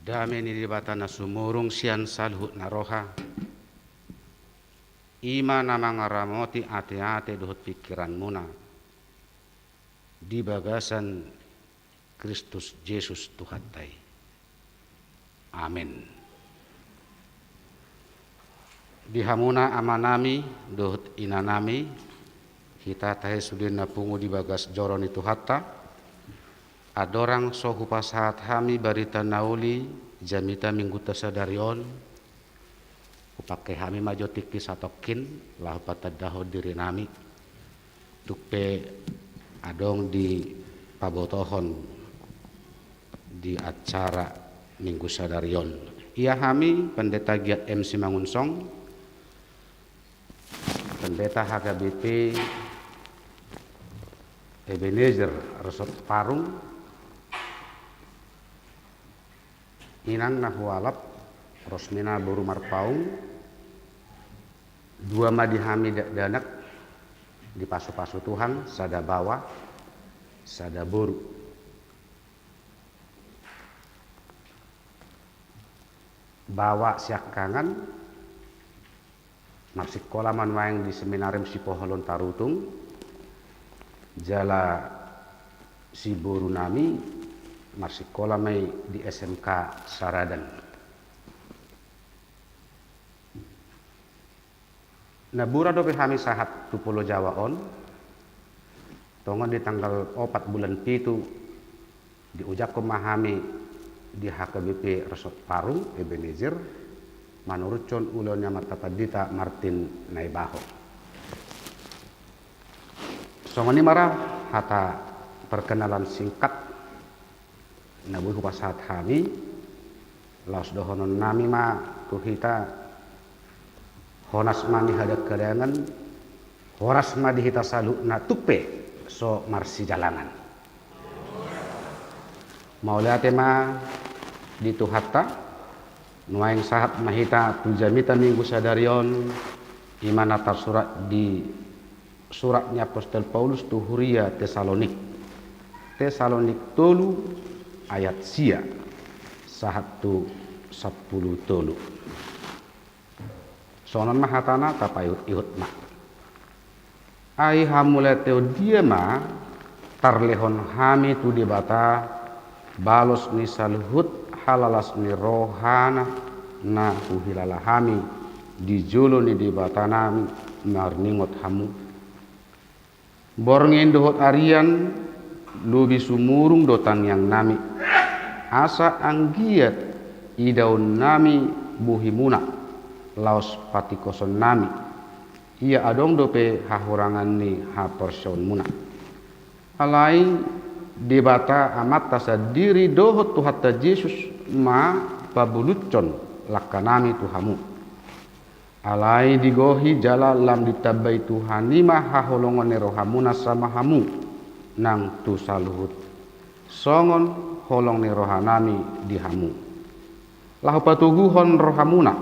Dame ni Debata na sumurung sian saluhut na roha, i ma na mangaramoti ateate dohot pingkiranmuna di bagasan Kristus Jesus Tuhanta i. Amen. Di hamuna amanami dohot inanami, hita tahe sude na pungu di bagas joro ni Tuhanta, andorang so hupasahat hami barita na uli jamita minggunta sadari on, hupangke hami ma jo tingki satongkin laho patandahon dirinami, tung pe adong di pabotohon di acara minggu sadari on. Ia hami Pendeta Giat M Simangunsong, Pendeta H K B P Ebenezer Resort Parung, inang na hualap Rosmina boru Marpaung, dua ma di hami dakdanak, dipasupasu Tuhan, sada baoa, sada boru. Baoa siangkangan, marsikola ma nuaeng di Seminarium Sipoholon Tarutung, jala si borunami marsikola ma i di S M K Saradan. Naburan dope hami sahat tu Pulo Jawa on, tongon di tanggal opat bulan pitu, diujakkon ma hami di H K B P Resort Parung, Ebenezer, manuruthon ulaon ni Amanta Pandita Martin Naibaho. Songon i ma ra hata perkenalan singkat na boi hupasahat hami, laos dohononnami ma tu hita, honas ma nihadanghadangan, horas ma di hita saluhutna tung pe so marsijalangan. Mauliate ma di Tuhanta, nuaeng sahat ma hita tu jamita minggu sadari on, i ma na tarsurat di surat ni apostel Paulus tu huria Tesalonik. Tesalonik tolu ayat sia sahat tu sampulu tolu. Songon on ma hatana, tapaihutihut ma. Ai hamauliateon dia ma tarlehon hami tu Debata, balos ni saluhut halalas ni rohana na huhilala hami di jolo ni Debatanami marningot hamu. Borngin dohot arian lobi sumurung do tangiangnami, asa anggiat idaonnami bohimuna laos patingkosonnami, ia adong dope hahurangan ni haporseaonmuna. Alai Debata Amanta sandiri dohot Tuhanta Jesus ma pabulutshon langkanami tu hamu. Alai digohi jala lam ditambai Tuhan i ma haholongon ni rohamuna sama hamu nang tu saluhut, songon holong ni rohanami di hamu, laho patoguhon rohamuna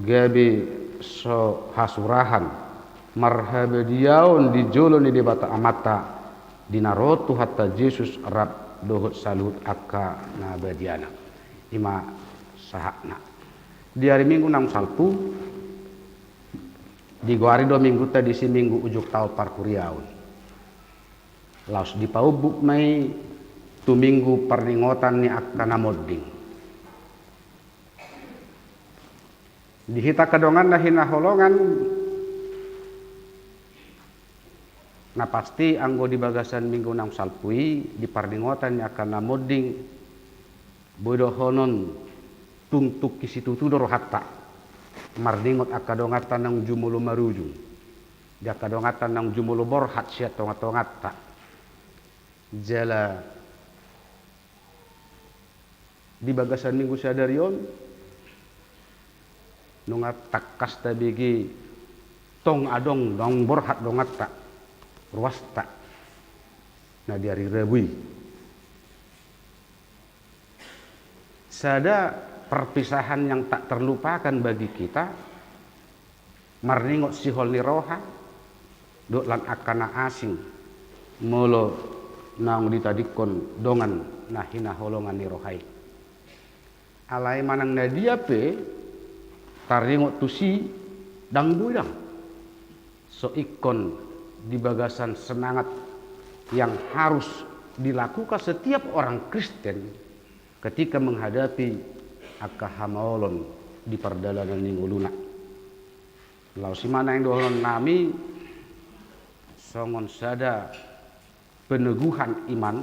gabe so hasurahan marhabadiaon di jolo ni Debata Amanta, di na ro Tuhanta Jesus rap dohot saluhut angka na badiana. I ma sahatna. Di ari Minggu naung salpu, digoari do minggunta disi minggu ujung taon parhuriaon. Laos dipaumbuk ma i tu minggu parningotan ni angka na monding. Di hita angka dongan na hinaholongan, na pasti anggo di bagasan minggu naung salpu i, di parningotan ni angka na monding, boi dohonon tung tungki situtu do rohanta marningot angka donganta naung jumolo marujung, di angka donganta naung jumolo borhat sian tongatonganta. Jala di bagasan minggu sadari on, nunga tangkas tabege tong adong naung borhat donganta, ruasta na di ari Rabu i. Sada perpisahan yang tak terlupakan bagi kita, marningot sihol ni roha dohot lan angka na asing, molo naung ditadingkon dongan na hinaholongan ni roha i. Alai manang na dia pe taringot tusi, ndang boi ndang. So ingkon di bagasan semangat yang harus dilakukan setiap orang Kristen ketika menghadapi angka hamaolon di pardalanan ni ngoluna. Laos i ma naeng dohonon nami songon sada peneguhan iman,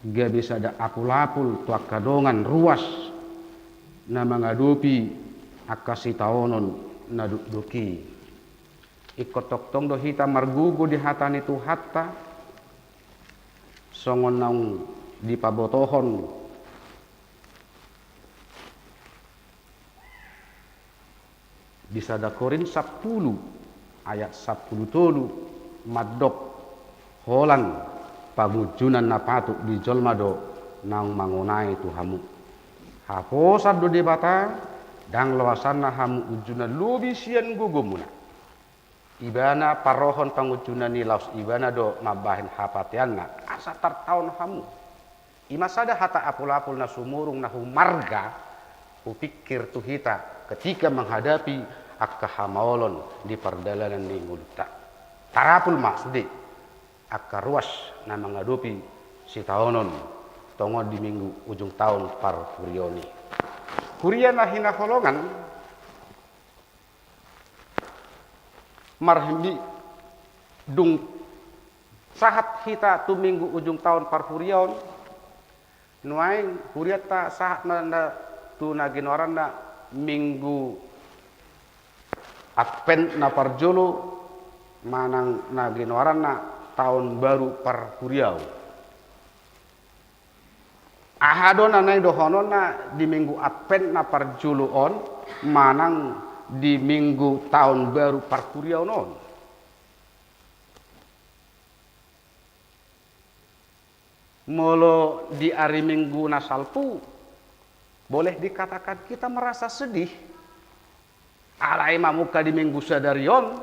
gabe sada apul-apul tu angka dongan ruas na mangadopi angka sitaonon na dokdok i. Ingkon tongtong do hita margogo di hata ni Tuhanta, songon naung dipabotohon di sada Korint sampulu ayat sampulu tolu, mandok: Holan pangunjunan na patut di jolma do naung mangonai tu hamu. Haposan do Debata, ndang loasanna hamu unjuna lobi sian gogomuna. Ibana parrohahon pangunjunan i, laos Ibana do mambahen hapateanna asa tartaon hamu. I ma sada hata apul-apul na sumurung, na humarga, hupikir tu hita ketika menghadapi angka hamaolon di pardalanan ni ngolunta. Tarapul ma sude angka ruas na mangadopi sitaonon tongon di minggu ujung taon parhuriaon i. Huria na hinaholongan, marhimbi dung sahat hita tu minggu ujung taon parhuriaon, nuaeng hurianta sahat ma na tu na ginoaranna minggu Advent na parjolo manang na ginoaranna taon baru parhuriaon. Aha do na naeng dohononna di minggu Advent na parjolo on manang di minggu taon baru parhuriaon on? Molo di ari Minggu na salpu, boleh dikatakan kita merasa sedih. Alai mamungka di minggu sadari on,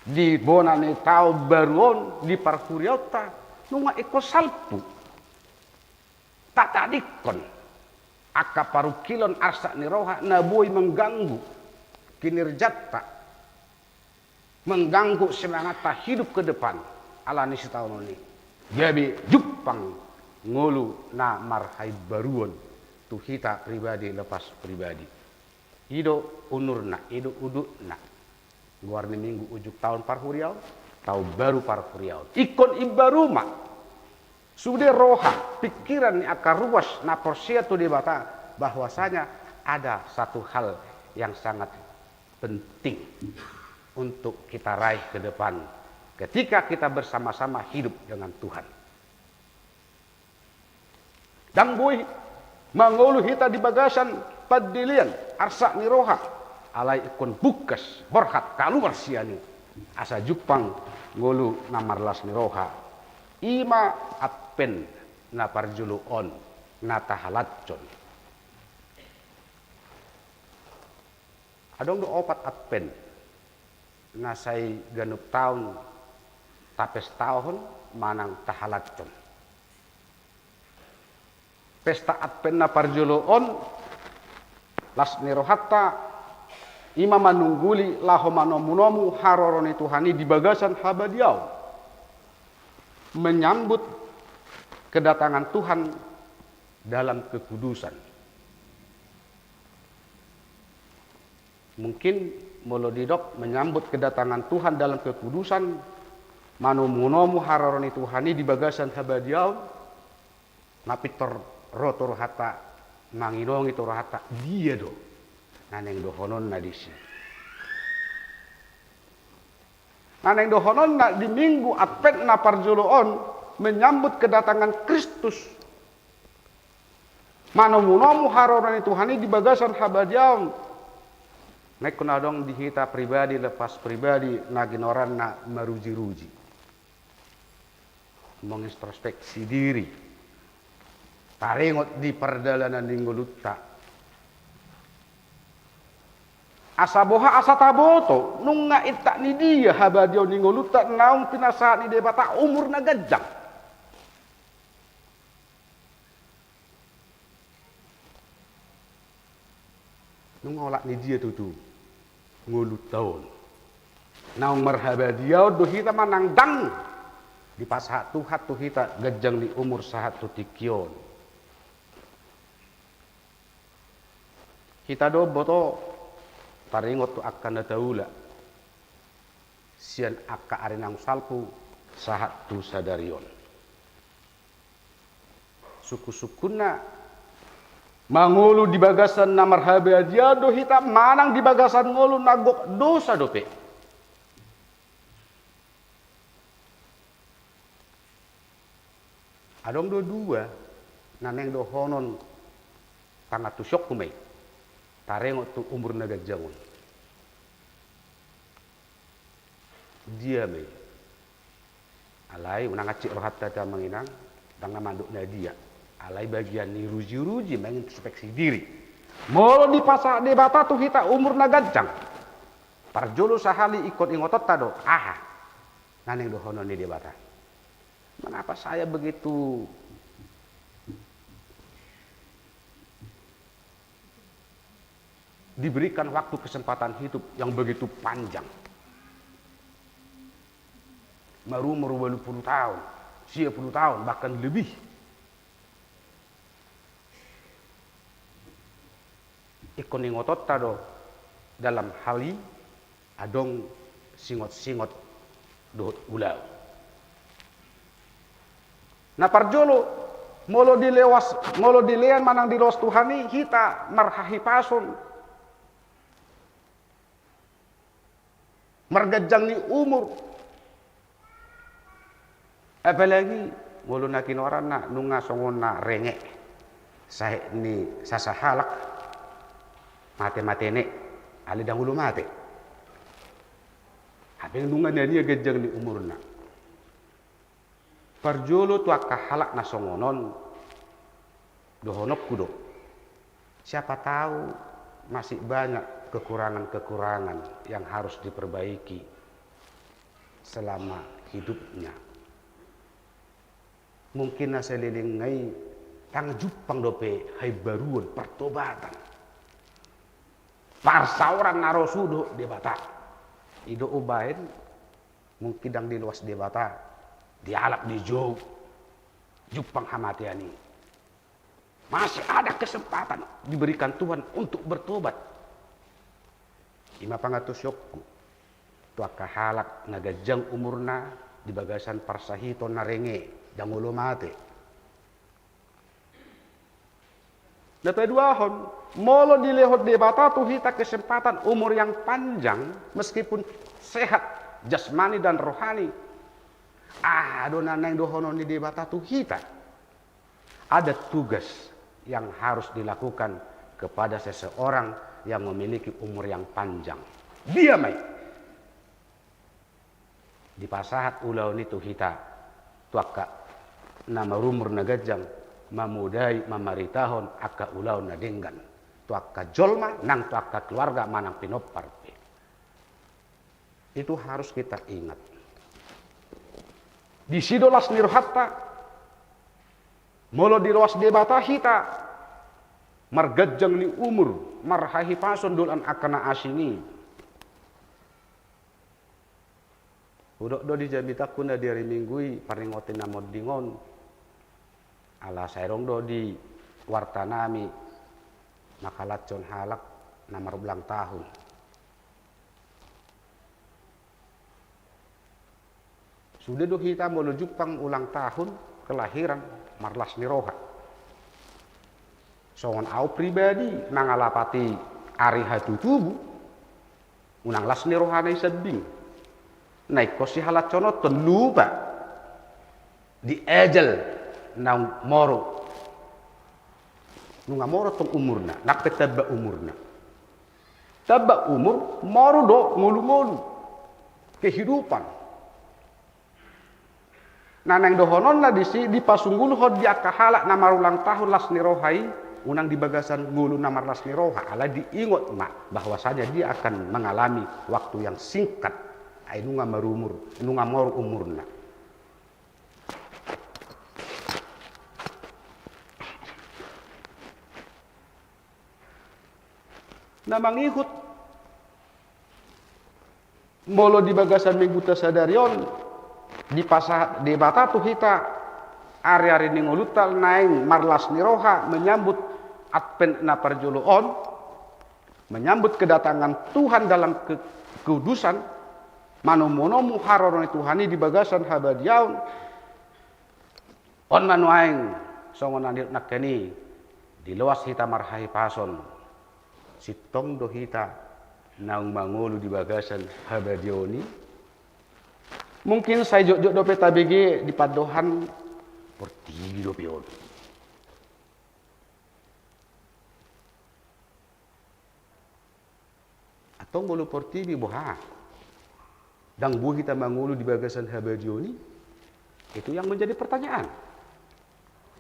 di bona ni taon baru on, di parhuriaonta, nunga ingkon salpu. Tatadingkon angka parungkilon arsak ni roha na boi mengganggu kinerjanta, mengganggu semangatta hidup ke depan ala ni sitaonon i. Gabe jumpang ngolu na marhaimbaruon tu hita pribadi lepas pribadi. I do unurna, i do udutna. Goar ni minggu ujung taon parhuriaon, taon baru parhuriaon. Ingkon imbaru ma sude roha, pikiran ni angka ruas na porsea tu Debata, bahwasanya ada satu hal yang sangat penting untuk kita raih ke depan ketika kita bersama-sama hidup dengan Tuhan. Ndang boi mangolu hita di bagasan pandelean arsak ni roha, alai ingkon bungkas borhat kaluar sian i asa jumpang ngolu na marlas ni roha. I ma Advent na parjolo on na tahalashon. Adong do opat Advent na sai ganup taon tapestahon manang tahalashon. Pesta Advent na parjolo on, las ni rohanta, i ma manungguli laho manomunomu haroro ni Tuhan i di bagasan habadiaon, menyambut kedatangan Tuhan dalam kekudusan. Mungkin molo didok menyambut kedatangan Tuhan dalam kekudusan, manomunomu haroro ni Tuhan i di bagasan habadiaon, na pintor ro tu rohanta, manginongi tu rohanta, dia do na naeng dohononna disi. Na naeng dohononna di Minggu Advent na parjolo on, menyambut kedatangan Kristus, manomunomu haroro ni Tuhan i di bagasan habadiaon. Na ingkon adong di hita pribadi lepas pribadi na ginoaranna marujiruji, mengintrospeksi diri, taringot di pardalanan ni ngolunta. Asa boha? Asa taboto nunga intak ni dia habadiaon ni ngolunta naung pinasahat ni Debata, umur na ganjang. Nunga olat ni dia tutu ngolunta on? Naung marhabadiaon do hita manang ndang? Dipasahat Tuhan tu hita ganjang ni umur sahat tu tingki on. Hita do boto taringot tu angka na taula sian angka ari naung salpu sahat tu sadari on. Sungkun-sungkunna, mangolu di bagasan na marhabadiaon do hita manang di bagasan ngolu na gok dosa dope? Adong do dua na naeng dohonon pangantusionku ma i taringot tu umur na ganjang on. Dia ma i? Alai unang hansit rohanta, amang inang, ndang na mandok na dia. Alai bagian ni ruji-ruji, mengintrospeksi diri. Molo dipasahat Debata tu hita umur na ganjang, parjolo sahali ingkon ingotonta do, aha na naeng dohonon ni Debata. Mengapa saya begitu diberikan waktu kesempatan hidup yang begitu panjang? Marumur walu pulu taon, sia pulu taon, bahkan lebih. Ingkon ingotonta do dalam hal i adong singot-singot dohot ulaon. Na parjolo, molo dileas, molo dilean manang diloas Tuhan i hita marhahipason, marganjang ni umur. Apalagi molo na kinoaranna nunga songon na renge, sahat ni sasahalak mate-mate ne, alai ndang olo mate. Hape nunga na nia ganjang ni umurna. Parjolo tu angka halak na songon on, dohononku do, siapa tahu masih banyak kekurangan-kekurangan yang harus diperbaiki selama hidupnya. Mungkin na saleleng i ndang jumpang dope haimbaruon, pertobatan, parsaoran na ro sude dohot Debata. I do umbahen mungkin ndang diloas Debata, dialap dijou, jumpang hamatean i. Masih ada kesempatan diberikan Tuhan untuk bertobat. I ma pangantusionku tu angka halak na ganjang umurna di bagasan parsahiton na renge, ndang olo mate. Na paduahon, molo dilehon Debata tu hita kesempatan umur yang panjang, meskipun sehat jasmani dan rohani, aha do na naeng dohonon ni Debata tu hita? Ada tugas yang harus dilakukan kepada seseorang yang memiliki umur yang panjang. Dia ma i? Dipasahat ulaon i tu hita, tu angka na marumur na ganjang, mamodai mamaritahon angka ulaon na denggan tu angka jolma nang tu angka keluarga manang pinompar pe. Itu harus kita ingat. Disi do las ni rohanta. Molo diloas Debata hita, marganjang ni umur, marhahipason dohot angka na asing i. Hudok do di jamitangku na di ari Minggu i paringoton na monding on. Ala sai adong do di warta nami mangkalashon halak na marulang tahun. Sude do hita molo jumpang ulang tahun kelahiran marlas ni roha. Songon au pribadi mangalapati ari hatutubu, unang las ni roha na i sambing. Na ingkon sihalashononhon lupa di ajal naung moru. Nunga moru tong umurna, nang pe tamba umurna. Tamba umur, moru do ngolu-ngolu kehidupan. Na naeng dohononna disi, dipasunggulhon di angka halak na marulang tahun las ni roha i, unang di bagasan ngolu na marlas ni roha, alai diingot ma bahwasanya dia akan mengalami waktu yang singkat, ai nunga marumur, nunga moru umurna. Na mangihut, molo di bagasan mingguta sadari on, dipasahat Debata tu hita ari-ari ni ngolunta naeng marlas ni roha menyambut Advent na parjolo on, menyambut kedatangan Tuhan dalam ke-, kekudusan, manomu-nomu haroro ni Tuhan i di bagasan habadiaon. On ma nuaeng songon na nidok nangkin i, diloas hita marhahipason. Sintong do hita naung mangolu di bagasan habadiaon i. Mungkin sai jotjot dope tabege di pandohan portibi dope on. Antong molo portibi boha? Ndang boi hita mangolu di bagasan habadiaon i? Itu yang menjadi pertanyaan.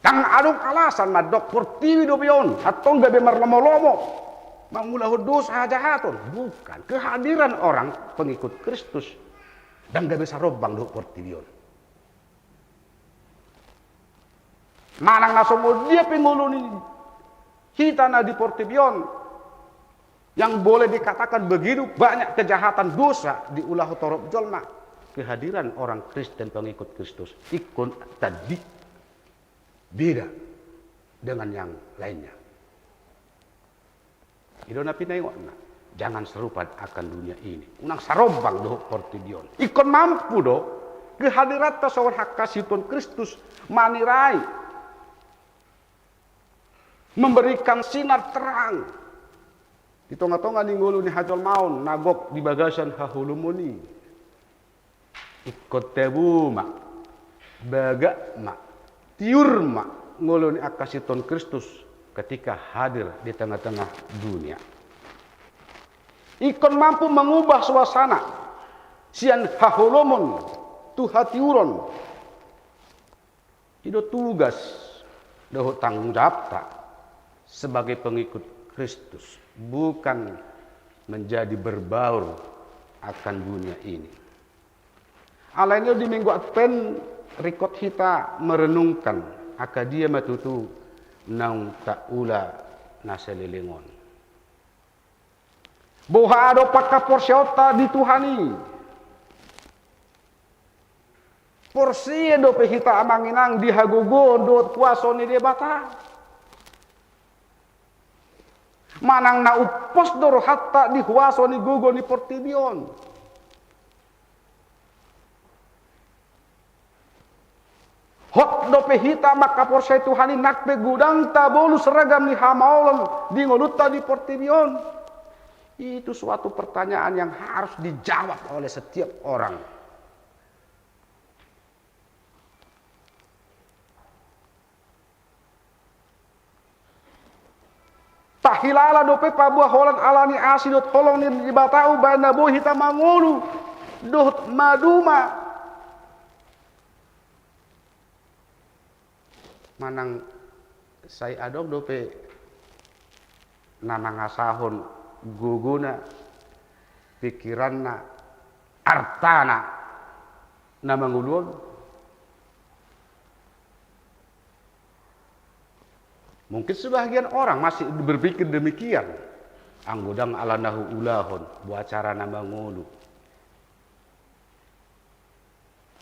Ndang adong alasan mandok portibi dope on, antong gabe marlomo-lomo mangulahon dosa hajahaton. Bukan. Kehadiran orang pengikut Kristus ndang gabe sarombang dohot portibi on. Manang na songon dia pe ngolu ni hita na di portibi on, yang boleh dikatakan begitu banyak kejahatan dosa diulahon torop jolma, kehadiran orang Kristen pengikut Kristus ingkon tadi beda dengan yang lainnya. I do na pinaingot na, jangan serupa akan dunia ini. Unang sarombang dohot portibi on. Ingkon mampu do kehadiranta songon hangkasihut Kristus manirai, memberikan sinar terang di tonga-tonga ni ngolu ni hajolmaon na gok di bagasan haholomon i. Ingkon tabo ma, bagak ma, tiur ma ngolu ni hangkasihut Kristus ketika hadir di tengah-tengah dunia. Ingkon mampu mengubah suasana sian haholomon tu hatiuron. I do tugas dohot tanggung jawabta sebagai pengikut Kristus, bukan menjadi berbaur akan dunia ini. Alani i di Minggu Advent ringkot hita merenungkan angka dia ma tutu naung taula na saleleng on. Boha do panghaporseaonta di Tuhan i? Porsea dope hita amang inang di hagogoon dohot huaso ni Debata? Manang na umpos do rohanta di huaso ni gogo ni portibi on? Hot dope hita manghaporseai Tuhan i nang pe godang tabolus ragam ni hamaolon di ngolunta di portibi on? Itu suatu pertanyaan yang harus dijawab oleh setiap orang. Tahilala dope paboa holan ala ni asi dohot holong ni Debata umbahen na boi hita mangolu dohot maduma. Manang sai adong dope na mangasahon gogona, pikiranna, artana na mangolu on? Mungkin sebahagian orang masih berpikir demikian. Anggo ndang ala na huulahon, boha carana mangolu?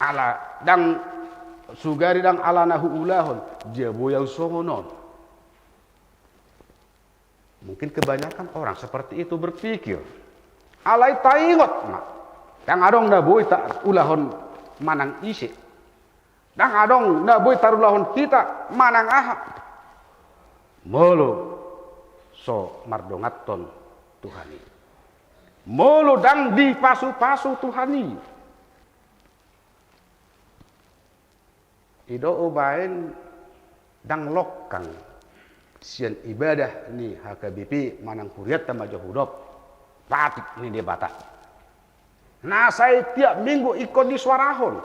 Ala ndang, sugari ndang ala na huulahon, dia boi ahu songon on? Mungkin kebanyakan orang seperti itu berpikir. Alai taingot ma, ndang adong na boi taulahon manang ise. Ndang adong na boi tarulahon hita manang aha, molo so mardonganhon Tuhan i, molo ndang dipasupasu Tuhan i. I do umbahen ndang longkang sian ibadah ni H K B P manang hurianta ma jo hudok patik ni Debata na sai tiap minggu ingkon disuarahon.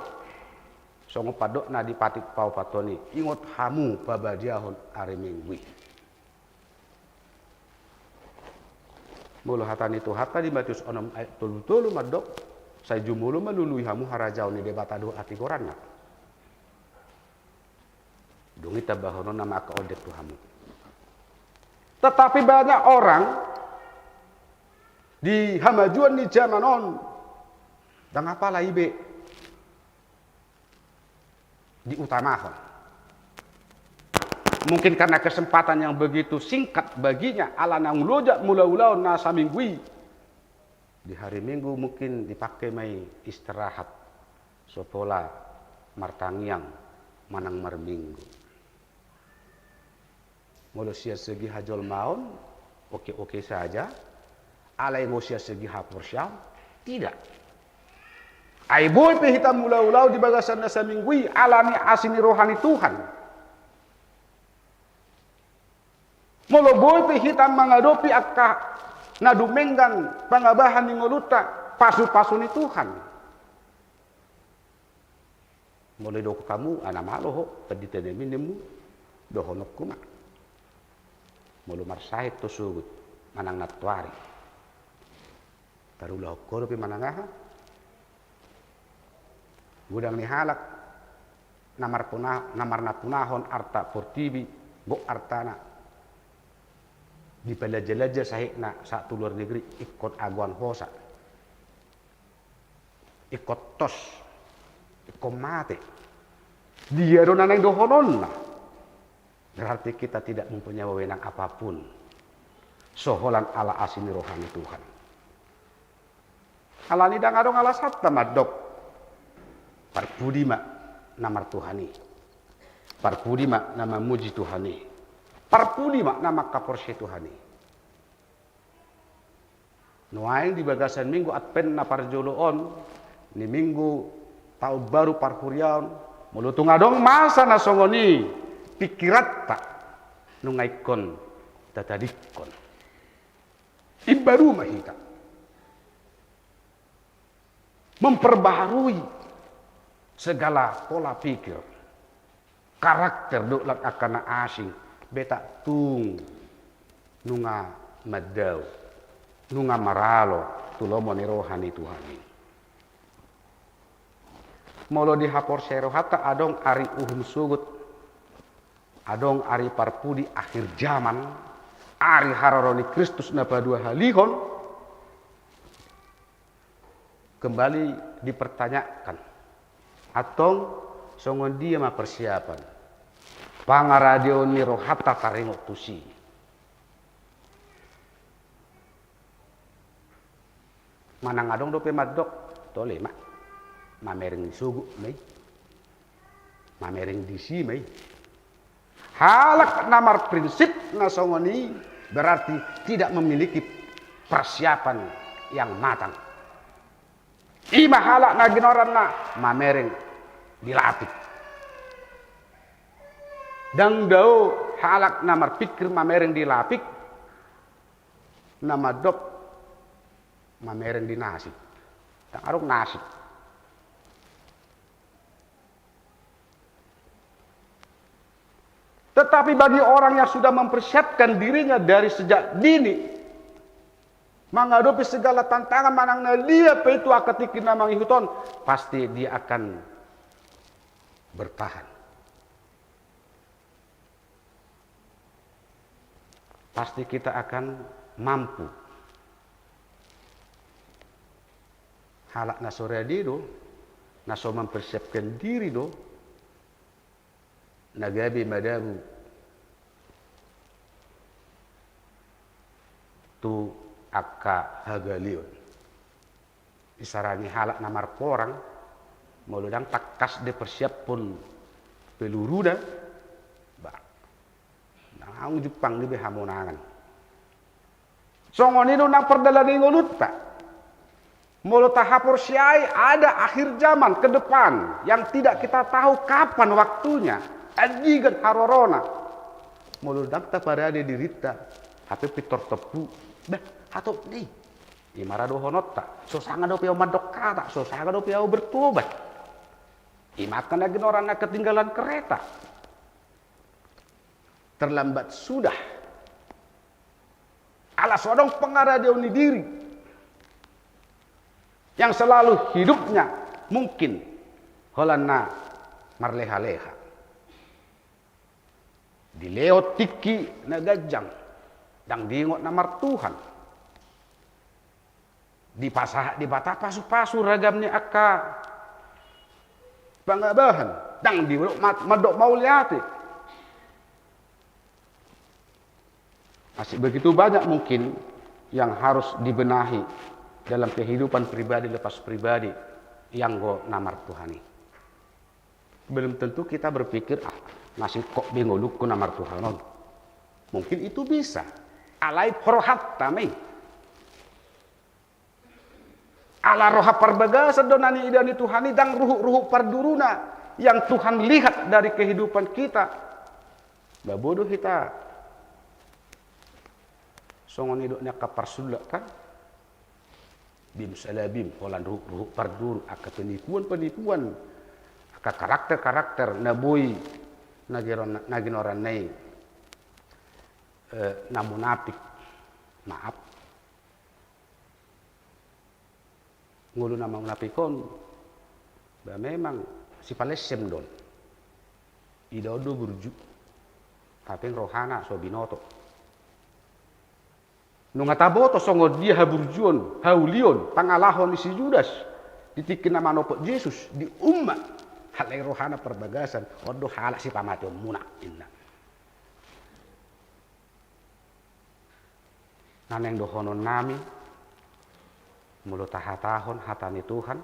Songon pandokna di patik paopathon i, ingot hamu pabadiahon ari Minggu i. Molo hata ni Tuhanta di Matius onom ayat tolu pulu tolu mandok, sai jumolo ma lului hamu harajaon ni Debata dohot hatigoranna. Dung i tambahononna ma angka onden tu hamu. Tetapi banyak orang Di hamajuon ni jaman on, ndang apala i be diutamahon. Mungkin karena kesempatan yang begitu singkat baginya, ala naung lojak mangula-ulaon na saminggu i, di hari Minggu mungkin dipake ma i istirahat, so pola martangiang manang marminggu. Molo sian segi hajolmaon, oke-oke saja. Alai molo sian segi haporseaon, tidak. Ai boi pe hita mangula-ulaon di bagasan na saminggu i, ala ni asi ni roha ni Tuhan. Molo boi pe hita mangadopi angka na dumenggan pangabahan ni ngolunta, pasu-pasu ni Tuhan. Molo didok hamu, a na malo ho, pandita nami, ninmu, dohononku ma. Molo marsahit ho sogot, manang nantoari, tarulahon ho dope manang aha. Godang ni halak na marpuna-, na marnapunahon arta portibi, gok artana, dipalanja-lanja sahitna sahat tu luar negeri, ingkon agoan hosa. Ingkon tos, ingkon mate. Dia do na naeng dohononna? Berarti kita tidak mempunyai wewenang apapun. So holan ala asi ni roha ni Tuhan. Alani ndang adong alasanta mandok, parpudi ma na marTuhan i. Parpudi ma na mamuji Tuhan i. Parpudi ma na mangkaporseai Tuhan i. Nuaeng di bagasan Minggu Advent na parjolo on, ni Minggu Taon Baru parhuriaon, molo tung adong masa na songon i pingkiranta, nunga ingkon tatadingkon. Imbaru ma hita memperbaharui segala pola pikir, karakter dohot angka na asing, be tung nunga mandao, nunga maralo tu lomo ni roha ni Tuhan i. Molo di haporseai rohanta adong ari uhum sogot, adong ari parpudi akhir zaman, ari haroro ni Kristus na paduahalihon, kembali dipertanyakan. Antong songon dia ma persiapan pangaradeon ni rohanta taringot tusi? Manang adong dope mandok, tole ma, mamereng di sogot ma i, mamereng disi ma i. Halak na marprinsip na songon i berarti tidak memiliki persiapan yang matang. I ma halak na ginoaranna mamereng di lapik. Ndang dao halak na marpikir mamereng di lapik na mandok mamereng di nasib. Ndang adong nasib. Tetapi bagi orang yang sudah mempersiapkan dirinya dari sejak dini menghadapi segala tantangan, manang na dia pe tu angka tingki na mangihut on, pasti dia akan bertahan. Pasti kita akan mampu. Halak na so rade do, na so mempersiapkan diri do, na gabe madabu tu angka hagaleon. Isarani halak na marporang, molo ndang tangkas dipersiaphon peluruna, bah, ndang jumpang be hamonangan. Songon i do nang pardalanan ni ngolunta. Molo tahaporseai ada akhir zaman ke depan yang tidak kita tahu kapan waktunya, andigan harorona. Molo ndang taparade dirinta, hape pintor tompu, bah, hatop do i. I ma ra dohononta, so sanga dope au mandok hata, so sanga dope au bertobat. I ma angka na ginoaranna ketinggalan kereta. Terlambat sudah. Ala so adong pangaradeon ni diri yang selalu hidupnya mungkin holan na marleha-leha. Dilehon tingki na ganjang, ndang diingot na marTuhan. Dipasahat Debata pasu-pasu ragam ni angka pangabahan, ndang didok ma-, mandok mauliate. Masih begitu banyak mungkin yang harus dibenahi dalam kehidupan pribadi lepas pribadi, ianggo na martuhan i. Belum tentu kita berpikir, "Ah, na singkop be ngolungku na martuhan on." Mungkin itu bisa. Alai rohanta ma i. Ala roha parbagasan do na niida ni Tuhan i, ndang ruhut-ruhut parduruna yang Tuhan lihat dari kehidupan kita. Ba bodo hita. Songon nidok ni angka parsulak kan. Bim salabim, holan ruhut-ruhut parduru, angka penipuan-penipuan, angka karakter-karakter na boi na ginoran-, na ginoranna i, eh, na munafik. Maaf. Ngolu na munafik on, ba memang sipalessem do on. Idaon do burju. Hape rohana so binoto. Nunga taboto songon dia haburjuon, haulion, pangalaho ni si Judas di tingki na manopot Jesus, di umat. Alai rohana parbagasan, on do halak sipamateonmuna, ninna. Na naeng dohononnami, molo tahatahon hata ni Tuhan,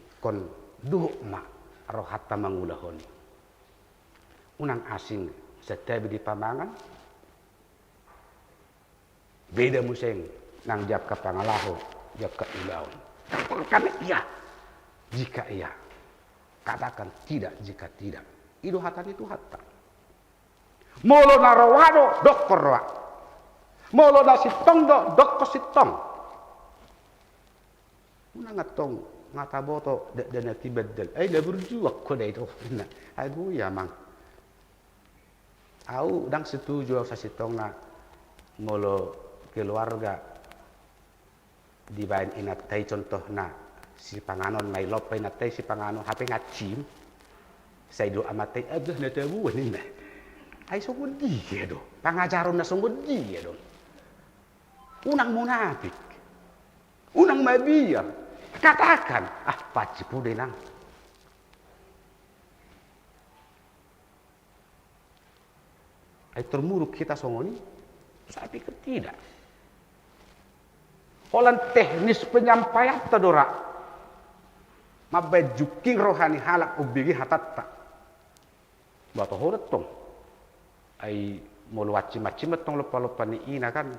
ingkon dohot ma rohanta mangulahon i. Unang asing santabi di pamangan, beda muse nang di angka pangalaho, di angka ulaon. Karena ia, jika ia, katakan tidak jika tidak. I do hata ni Tuhanta. Molo na roa do, dokkon roa. Molo na sintong do, dokkon sintong. Unang antong, nga taboto, da, da na tibandal. Ai na burju ho da i do. Nah, agu ia mang. Au ndang setuju au sasintongna molo keluarga dibaen inanta i contohna sipanganon, na i lompa inanta i sipanganon, hape nga cim. Sai didok amanta i, "Aduh, na tabuan," ninna. Ai songon dia do. Pangajaron na songon dia do. Unang munafik. Unang mabiar. Katakan, "Ah, pansip do, Inang." Ai tor muruk hita songon i? Saya pikir tidak. Holan teknis penyampaianta do ra mambaen jungking roha ni halak umbege hatanta. Ba toho do tong. Ai molo ancim-ancim tong lompa-lompa ni ina kan,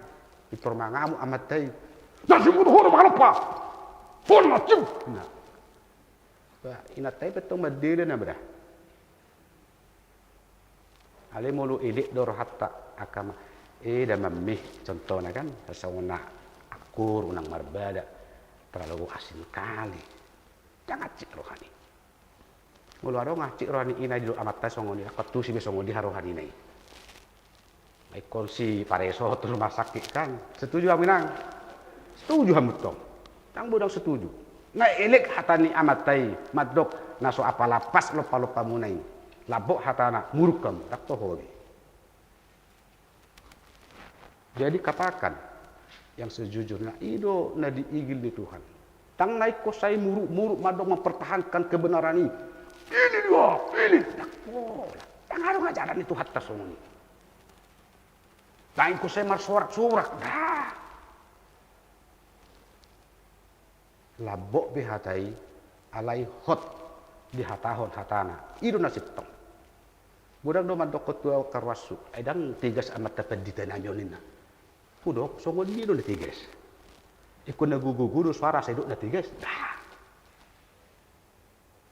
pintor mangamuk amanta i. "Na singkop ho do mangalompa. Ho na ancim." Nah. Ba, inanta i pe tong mandele na beda. Alai molo elek do rohanta, angka ma, eh, damang mi, contohna kan, songon na akur, unang marbada, terlalu asin kali. Ndang hansit rohani. Molo adong hansit rohani ina didok amanta songon i, angkon tusi be songon dia rohanina i. Ingkon sipareso tu rumah sakit kan. Setuju hamu, Inang? Setuju hamu tong? Ndang boi ndang setuju. Nga elek hata ni amanta i mandok na so apala pas lompa-lompamuna i. Lambok hatana, muruk hamu, ndang toho be. Jadi katakan yang sejujurnya, i do na diigil ni Tuhan. Ndang na ingkon sai muruk-muruk mandok mempertahankan kebenaran i. Ini dia, ini. Ndang pola. Ndang adong ajaran ni Tuhanta songon i. Ndang ingkon sai marsorak-sorak, ndang. Lambok be hata i, alai hot dihatahon hatana. I do na sintong. Godang do mandokkon tu au angka ruashu, ai ndang tegas amanta pandita nami on, ninna. Hudok, songon dia do na tegas. Ingkon na gogo-gogo do soara sai didok na tegas. Ndang.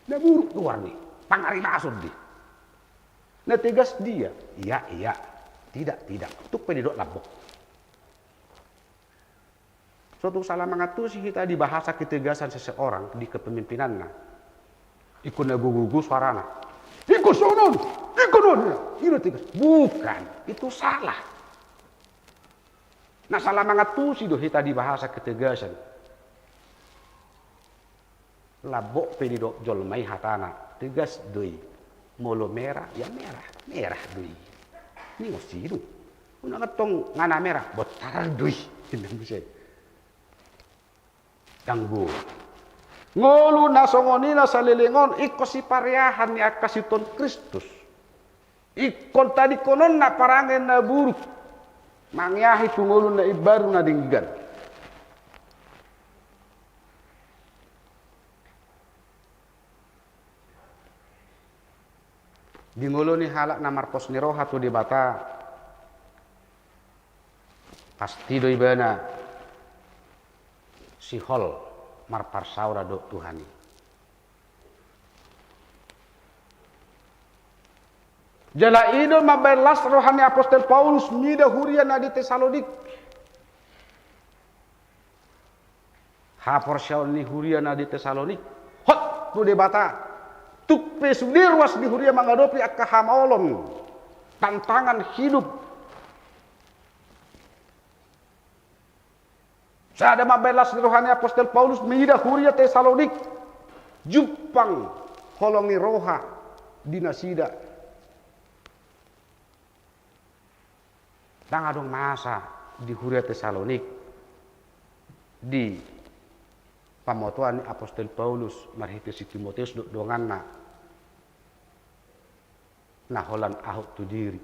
Na buruk do goarna i, pangarimason do i. Na tegas dia, iya, iya, tidak, tidak. Tung pe didok lambok. So tung salah mangantusi hita di bahasa ketegasan seseorang di kepemimpinanna. Ingkon na gogo-gogo soarana. Ingkon songon on, ingkon on. I do tegas. Bukan, itu salah. Na salah mangantusi do hita di bahasa ketegasan. Lambok pe didok jolma i hatana, tegas do i. Molo merah, ya merah, merah do i. Ningon sidung. Unang antong nga na merah, bontar do i. Ninna muse. Dang boi. Ngolu na songon i na saleleng on ingkon sipareahan ni angka sintua Kristus. Ingkon tadingkononna parange na buruk mangeahi tu ngolu na imbaru na denggan. Di ngolu ni halak na marpos ni roha tu Debata, pasti do ibana sihol marparsaoran dohot Tuhan i. Jala i do mambahen las roha ni apostel Paulus mida huria na di Tesalonik. Haporseaon ni huria na di Tesalonik hot tu Debata, tung pe sude ruas ni huria mangadopi angka hamaolon, tantangan hidup. Sada mambahen las ni roha ni apostel Paulus mida huria Tesalonik jumpang holong ni roha di nasida. Dang adong masa di huria Tesalonik di pamotoan ni apostel Paulus marhite si Timoteus dohot donganna na holan ahut tu diri.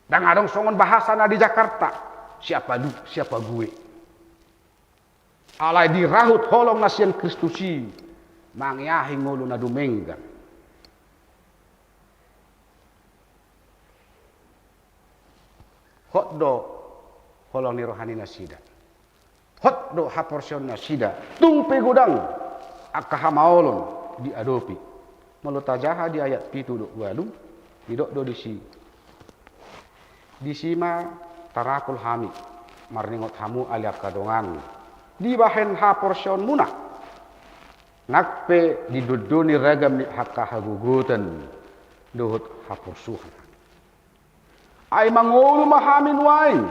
Dang adong songon bahasa na di Jakarta, siapa lu, siapa gue. Alai dirahut holong na sian Kristus i mangeahi ngolu na dumenggan. Hot do holong ni roha ni nasida. Hot do haporseaon nasida tung pe godang angka hamaolon diadopi. Molo tajaha di ayat pitu dohot ualu, didok do disi: Disi ma tarapul hami marningot hamu ale angka dongan, dibahen haporseaonmuna, nang pe didondoni ragam ni angka hagogotan dohot haporsuhon. Ai mangolu ma hami nuaeng,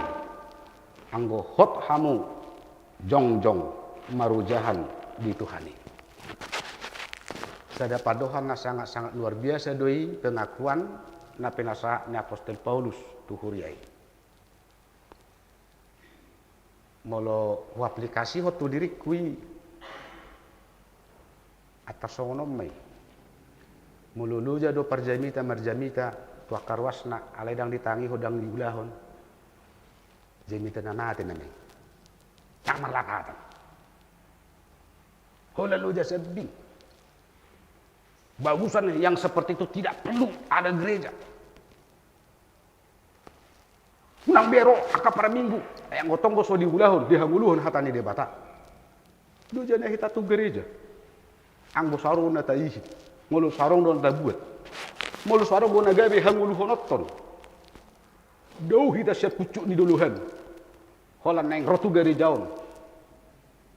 anggo hot hamu jongjong marojahan di Tuhan i. Sada pandohan na sangat-sangat luar biasa do i pengakuan na pinasahat ni apostel Paulus tu huria i. Molo huaplikasihon tu diringku i, antar songon on ma i. Molo loja do parjamita marjamita tu angka ruasna, alai dang ditangihon, dang diulahon, jamita na mate nama i. Dang marlapatan. Holan loja sambing. Bagusan yang seperti itu tidak perlu ada gereja. Unang be ro angka parminggu, ai anggo tong do so diulahon, dihangoluhon hata ni Debata, loja na hita tu gereja. Anggo so adong na taihut, molo so adong do na tabuat, molo so adong do na gabe hangoluhononton, dao hita sian pucuk ni dolohan. Holan naeng ro tu gereja on,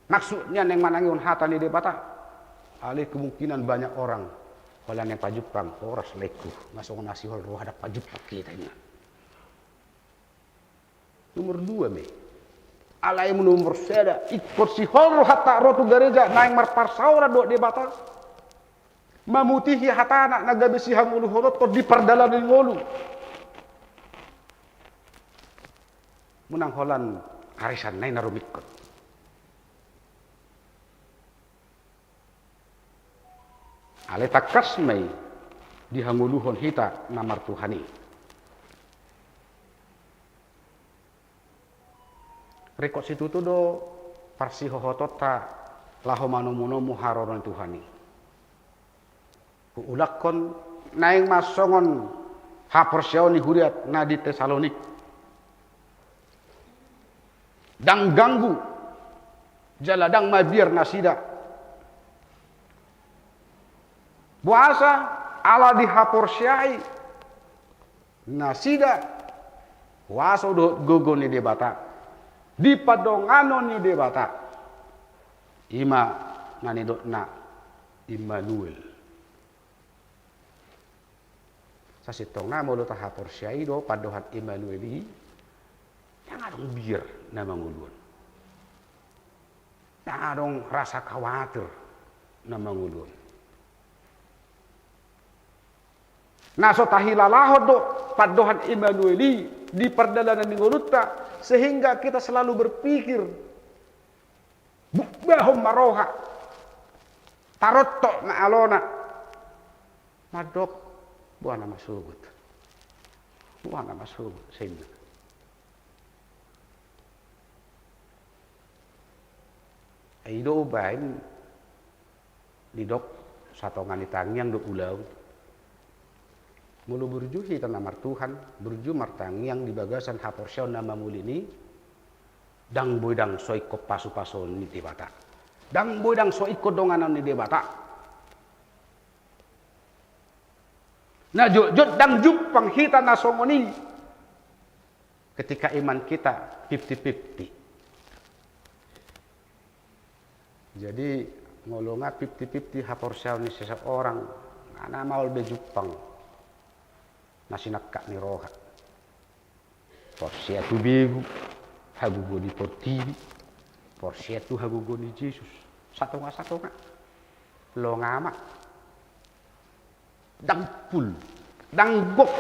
maksudnya naeng manangihon hata ni Debata. Alai kemungkinan banyak orang holan naeng pajumpang, horas laengku, nga songon na sihol roha dang pajumpang hita, inna. Nomor dua ma i. Alai nomor sada, ingkon sihol rohanta ro tu gereja naeng marparsaoran dohot Debata, mamutihi hatana na gabe sihangoluhononton di pardalanan ni ngolu. Unang holan arisan na i na rumingkot. Alai tangkas ma i dihangoluhon hita na martuhan i. Ringkot situtu do parsihohotonta laho manomunomu haroro ni Tuhan i. Huulakhon naeng ma songon haporseaon ni huria na di Tesalonik. Dang ganggu jala dang mabiar nasida. Boasa? Ala dihaporseai nasida huaso dohot gogo ni Debata di pandonganon ni Debata. I ma na nidokna Immanuel. Sasintongna molo tahaporseai do pandohan Immanuel i, dang adong biar na mangolu on. Dang adong rasa khawatir na mangolu on. Na so tahilalahon do pandohan Immanuel i di pardalanan ni ngolunta, sehingga kita selalu berpikir, Bumbahon ma roha. Tarontok ma alona. Mandok, boha nama sogot. Boha nama sogot, sehingga. I do umbahen didok satonga ni tangiang do ulaon. Molo burju hita na martuhan, burju martangiang di bagasan haporseaon na mamulin i, ndang boi ndang so ingkon pasupasu ni Debata. Ndang boi ndang so ingkon donganan ni Debata. Na jotjot ndang jumpang hita na songon i. Ketika iman kita fifty fifty. Jadi, molo nga fifty fifty haporseaon ni seseorang, na maol be jumpang na sinangkap ni roha. Porsea tu begu, hagogoon ni portibi, porsea tu hagogoon ni Jesus. Satonga-satonga. Longa ma. Ndang full, ndang gok.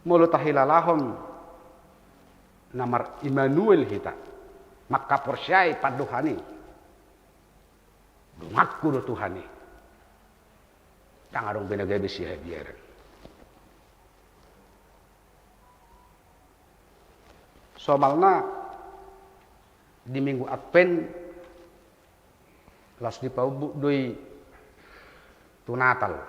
Molo tahilalahon na mar-Immanuel hita, mangkaporseai pandohan i. Donganku do Tuhan i. Ndang adong be na gabe sihabiaran. Somalna di Minggu Advent, laos dipaumbuk do i tu Natal.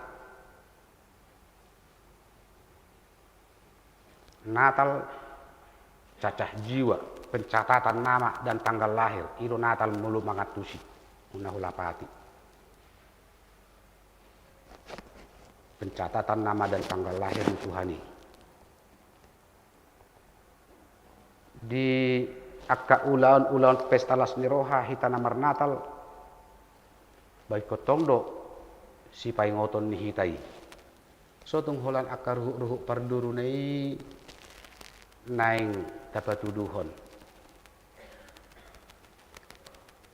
Natal, cacah jiwa, pencatatan nama dan tanggal lahir. I do Natal molo mangantusi, unang hulapati. Pencatatan nama dan tanggal lahir ni Tuhan i. Di angka ulaon-ulaon pesta las ni roha hita na marnatal, baen tong do sipaingoton ni hita i. So tung holan angka ruhut-ruhut parduruna i naeng tapatuduhon.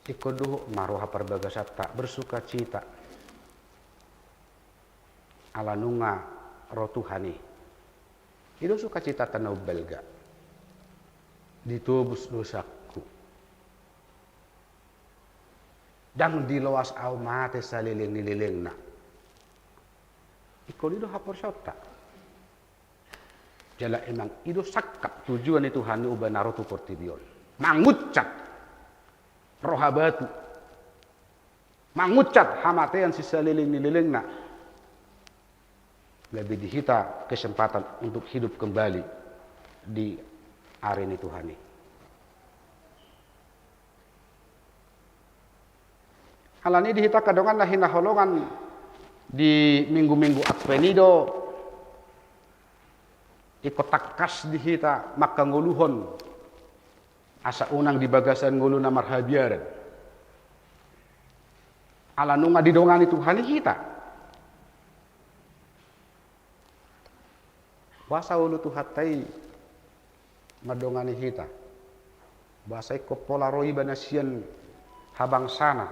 Ingkon dohot ma roha parbagasanta, bersukacita. Ala nunga ro Tuhan i. I do sukacitanta na umbalga. Ditobus dosangku. Ndang diloas ahu mate saleleng ni lelengna. Ingkon i do haporseaonta. Jala emang i do sangkap tujuan ni Tuhan i umbahen na ro tu portibi on. Manguncap roha batu. Manguncap hamatean sisaleleng ni lelengna. Gabe di hita kesempatan untuk hidup kembali di ari ni Tuhan i. Alani di hita angka dongan na hinaholongan di minggu-minggu Advent i do ingkon tangkas di hita mangkangoluhon asa unang di bagasan ngolu na marhabiaran. Ala nunga didongani Tuhan i hita. Boasa olo Tuhanta i mandongani hita? Boasa ingkon pola ro ibana sian habangsana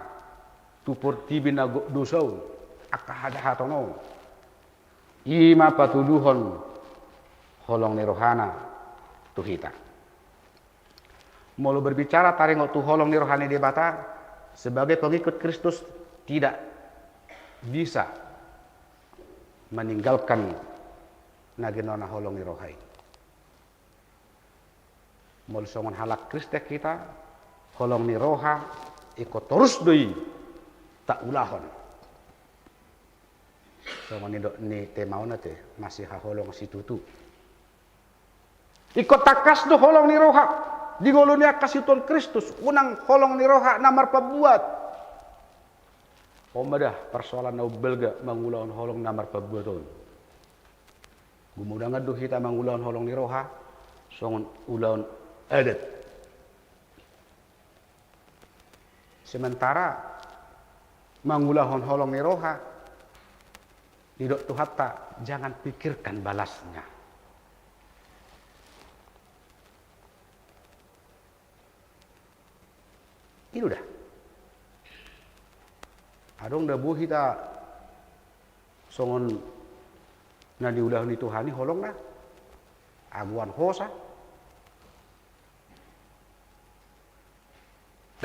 tu portibi na gok dosa on, angka hajahaton on? I ma patuduhon holong ni rohana tu hita. Molo berbicara taringot tu holong ni roha ni Debata, sebagai pengikut Kristus tidak bisa meninggalkan na ginoarna holong ni roha i. Molo songon halak Kristen hita, holong ni roha ingkon torus do i taulahon. Songon nidok ni tema on ate, masihaholongan situtu. Ingkon tangkas do holong ni roha di ngolu ni angka situan Kristus, unang holong ni roha na marpambuat. On ma da persoalan na umbalga mangulahon holong na marpambuat on. Gumodang do hita mangulahon holong ni roha songon ulaon adat. Sementara mangulahon holong ni roha, didok Tuhanta, jangan pikirkan balasnya. I do da. Adong da boi hita songon na niulahon ni Tuhan i holongna. Agoan hosa,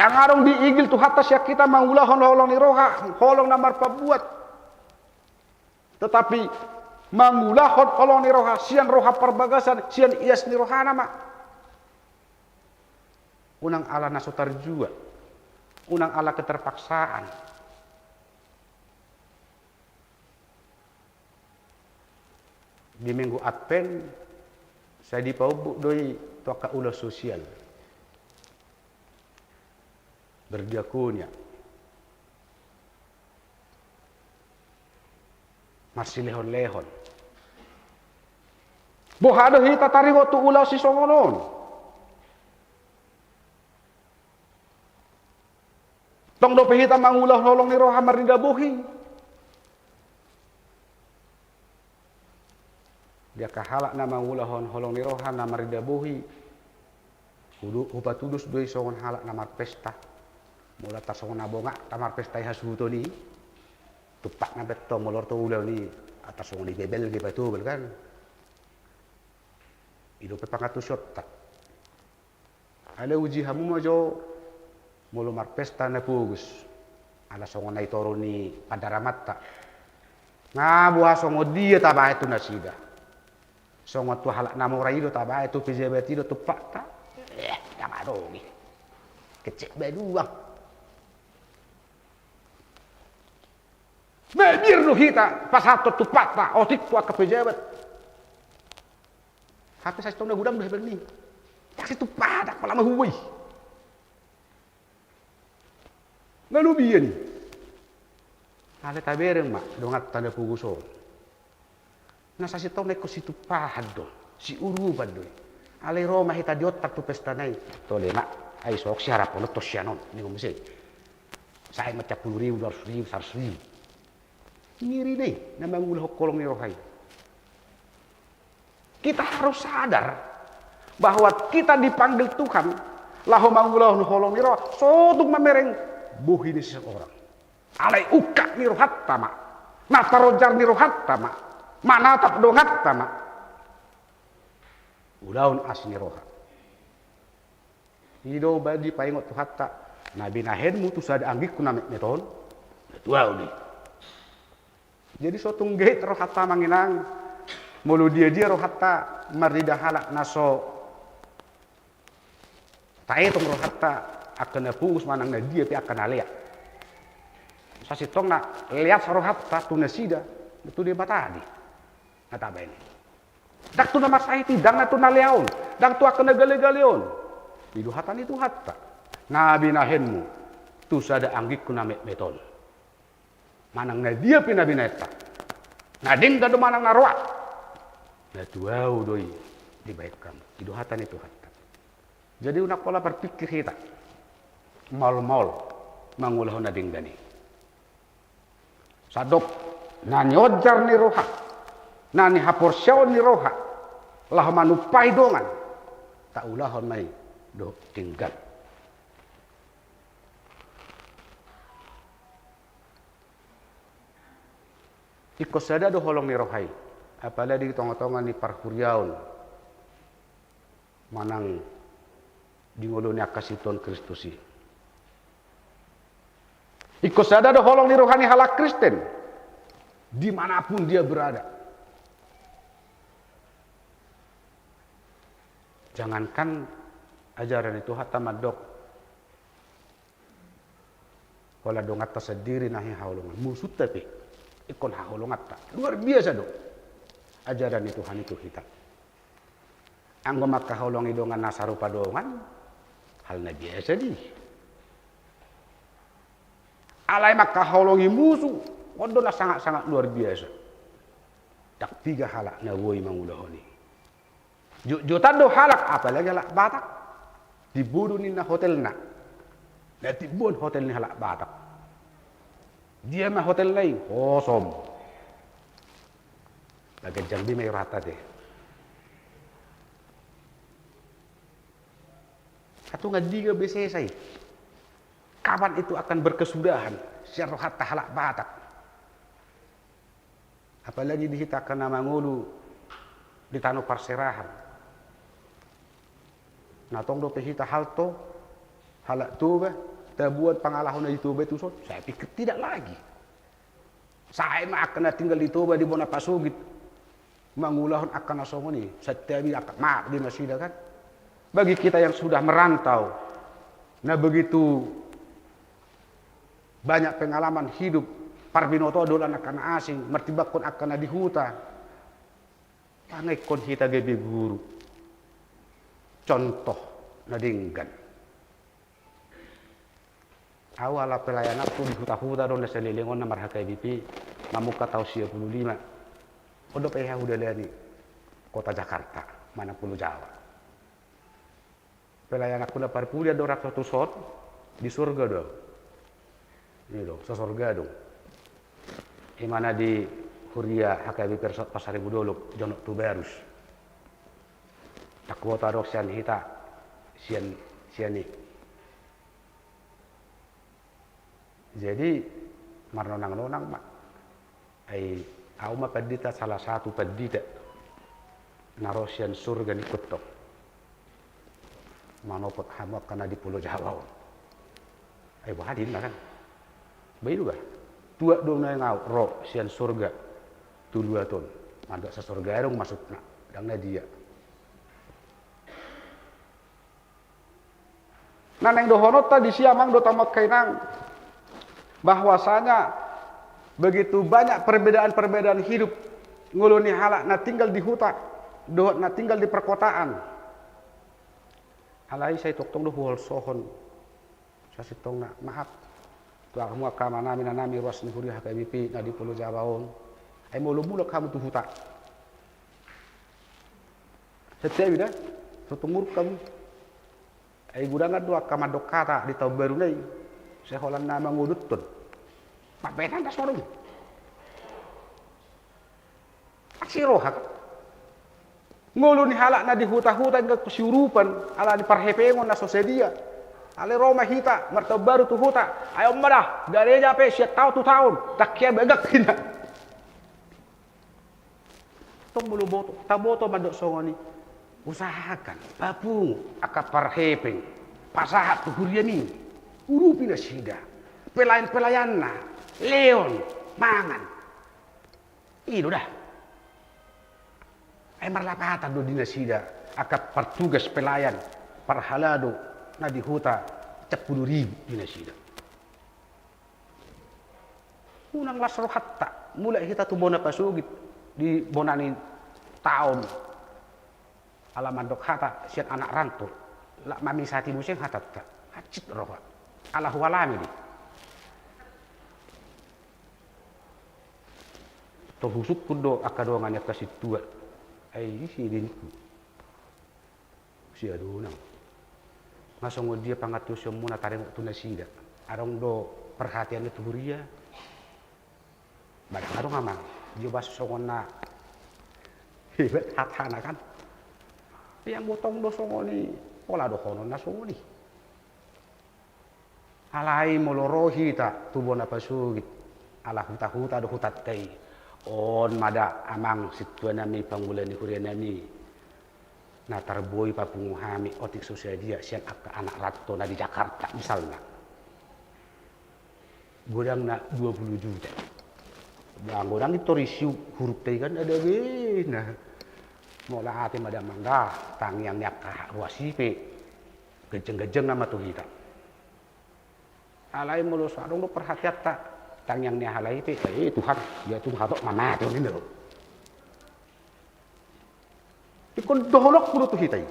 Ndang adong diigil Tuhanta sian hita mangulahon holong ni roha, holong na marpambuat. Tetapi mangulahon holong ni roha sian roha parbagasan, sian ias ni rohana ma. Unang ala na so tarjua, unang ala keterpaksaan. Di Minggu Advent, sai dipaombuk do i tu angka ulaon sosial. Berdiakonia. Marsilehon-lehon. Boha do hita taringot tu ulaon sisongon on? Tong dope hita mangulahon holong ni roha marnida bohi. Di angka halak na mangulahon holong ni roha na marnida bohi, hudu-, hupatudos do i songon halak na marpesta. Molo tarsongon na bongak ta marpesta i hasuhuton i, tumpakna pe tong molo ro tu ulaon i, tarsongon i bebel ge patobal kan. I dope pangantusionta. Alai uji hamu ma jo molo marpesta na pogos. Ala songon na i toru ni pandaramanta. Nga boha songon dia tabaen tu nasida. Songon tu halak na mora i do tabaen tu pejabat i do tumpakta. Eh, ndang adong i. Kecek baduang. Mabiar do hita pasahathon tumpakta otik tu angka pejabat. Hape sasintongna godang do hepeng ni. Ndang situmpahan, ndang pala mahua i. Na lobian i. Alai tabereng ma donganta na pogos on. Na sasintongna ingkon situmpahan do, siurupan do i. Alai ro ma hita diontar tu pestana i. Tole ma, ai so siharapon on tonsian on, ningon muse. Sai ma sampulu ribu, dua ratus ribu, saratus ribu. Ngeri do i na mangulahon holong ni roha i. Kita harus sadar bahwa kita dipanggil Tuhan laho mangulahon holong ni roha, so tung mamereng bohi ni seseorang. Alai ungkap ni rohanta ma, na tarojar ni rohanta ma, manatap donganta ma. Ulaon asi ni roha. I do baen dipaingot Tuhanta, na binahenmu tu sada anggingku na metmet on, na tu ahu do i. Jadi so tung get rohanta amang inang, molo dia-dia rohanta marnida halak na so taetong rohanta angka na pogos manang na dia pe angka na leat. Sasintongna leat rohanta tu nasida, tu Debata do i na tabaen i. Ndang tu na marsahit i, ndang na tu na lea on, ndang tu angka na gale-gale on. I do hata ni Tuhanta. Na binahenmu tu sada anggingku na metmet on. Manang na dia pe na binaenta. Na denggan do manang na roa. Na tu ahu do i dibaen hamu. I do hata ni Tuhanta. Jadi unang pola marpingkir hita. Maol-maol mangulahon na denggan i. Sandok na niojar ni roha, na nihaporseaon ni roha, laho manumpahi dongan, taulahon ma i dohot denggan. Ingkon sada do holong ni roha i, apalagi di tonga-tonga ni parhuriaon. Manang di ngolu ni angka situan Kristus i. Ingkon sada do holong ni roha ni halak Kristen dimanapun dia berada. Jangankan ajaran ni Tuhanta mandok holan donganta sandiri na nihaholongan, musunta pe ingkon haholonganta. Luar biasa do ajaran ni Tuhan i tu hita. Anggo mangkaholongi dongan na sarupa dongan, hal na biasa do i. Alai mangkaholongi musu, on do na sangat-sangat luar biasa. Ndang piga halak na boi mangulahon i. Jotjotan do halak, apalagi halak Batak. Timbo do ninna hotelna. Na timbo on hotel ni halak Batak. Dia ma hotelna i? Hosom. Bagian Jambi ma i rohanta ate. Antong andigan be sesa i? Kapan itu akan berkesudahan sian rohanta halak Batak? Apalagi di hita angka na mangolu di tano parserahan. Na tong dope hita halto, halak Toba, tabuat pangalaho na di Toba i tuson? Saya pikir tidak lagi. Sae ma angka na tinggal di Toba di bona pasogit mangulahon angka na songon i, santabi angka, maaf di nasida kan. Bagi kita yang sudah merantau, na begitu banyak pengalaman hidup, parbinoto dolan angka na asing, martimbangkon angka na di huta, tangiangkon hita gabe guru, contoh na denggan. Au ala pelayananku di huta-huta do na saleleng on na mar-H K B P, mamungka taon sia pulu lima. On dope ahu hudalani kota Jakarta manang Pulo Jawa. Pelayananku na parpudi andorang so tuson, di sorga do. Ini do, so sorga do. I ma na di huria H K B P Persautan Pasaribu Dolok, Jonok Tubarus. Ndang huboto adong sian hita, sian, sian i. Jadi, marnonang-nonang ma. Ai, au ma pandita, salah satu pandita na ro sian sorga ningku tong. Manopot hamu angka na di Pulo Jawa on. Ai, boha do inna kan? Ba i do bah. Tuat do naeng au ro sian sorga tu luat on. Mandok sasorga adong maksudna. Ndang na dia. Na naeng dohononta disi amang dohot hamu angka inang, bahwasanya begitu banyak perbedaan-perbedaan hidup ngolu ni halak na tinggal di huta dohot na tinggal di perkotaan. Alai sai tongtong do huholsohon sasintongna, maaf, tu hamu angka amanami, inanami, ruas ni huria H K B P na di Pulo Jawa on. Ai molo mulak hamu tu huta, santabi da, so tung muruk hamu. Ai godangan do angka mandok hata di taon baru na i. Sai holan na mangodothon. Mambahen andas ma do. Asi roha kan. Ngolu ni halak na di huta-huta angka siurupan ala ni parhepengon na so sadia. Alai ro ma hita martaon baru tu huta. Ai on ma da, gareja pe sian taon tu taon. Ndang hea bagak hina. Tong molo boto, taboto mandok songon i. Usahakan papungu angka parhepeng, pasahat tu huriami. Urupi nasida, pelayan-pelayanna, lehon mangan. I do da. Ai marlapatan do di nasida angka partugas pelayan, parhalado na di huta, sampulu ribu di nasida. Unang las rohanta, mulak hita tu bona pasogit di bona ni taon. Ala mandok hata sian anak ranto, lak mamisati muse hatanta, hansit roha. Ala hualami do i. Tong husungkun do angka dongan ni angka sintua. Ai ise do ningku. Sia do nang. Nga songon dia pangantusionmuna taringot tu nasida? Adong do perhatianna tu huria? Ba ndang adong amang. Dia bas songon na hebat hatana kan. Ia motong do songon i, pola dohononna songon i. Alai molo ro hita tu bona pasogit, ala huta-huta do hutanta i. On ma da amang sintuanami, pangula ni hurianami, na tarboi papungu hami otik so sadia sian angka anak ranto na di Jakarta misalna. Godangna dua pulu juta. Ba godang i tor isi hurufta i kan, ada be na. Mauliate ma da amang da, tangiang ni angka ruas i pe ganjang-ganjang nama tu hita. Alai molo so adong do perhatianta, tangiang ni halak i pe, eh Tuhan, ia tu hatop mamate on inna do. Ingkon dohononku do tu hita i.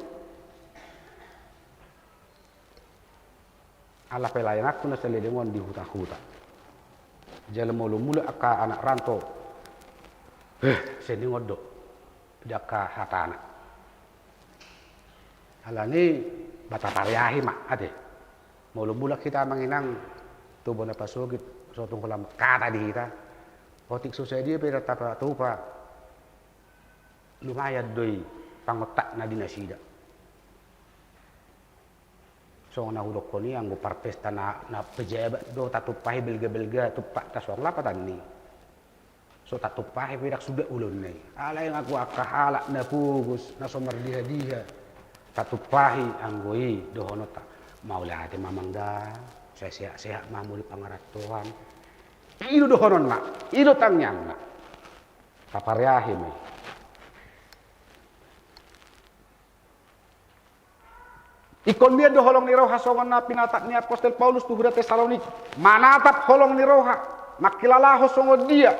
Ala pelayananku na saleleng on di huta-huta. Jala molo mulak angka anak ranto, eh, seningon do di angka hatana. Alani ba tapariahi ma ate. Molo mulak hita amang inang tu bona pasogit, so tung holan kata di hita. Otik so sadia pe na tapatupa, lumayan do i pangontakna di nasida. Songon na hudokkon i, anggo parpesta na, na pejabat do tatumpahi belga-belga tumpakta, songon lapatan ni. So tatumpahi pe ndang suda ulaonna i. Alai anggo angka halak na pogos, na so mardiha-diha, tatumpahi anggo i dohononta. Mauliate ma amang da. Sai sehat-sehat ma hamu di pangarantoan. I do dohononna, i do tangiangna. Tapareahi ma i. Ingkon mian do holong ni roha songon na pinatap ni apostel Paulus tu huria Tesalonik. Manatap holong ni roha, mangkilalahon songon dia.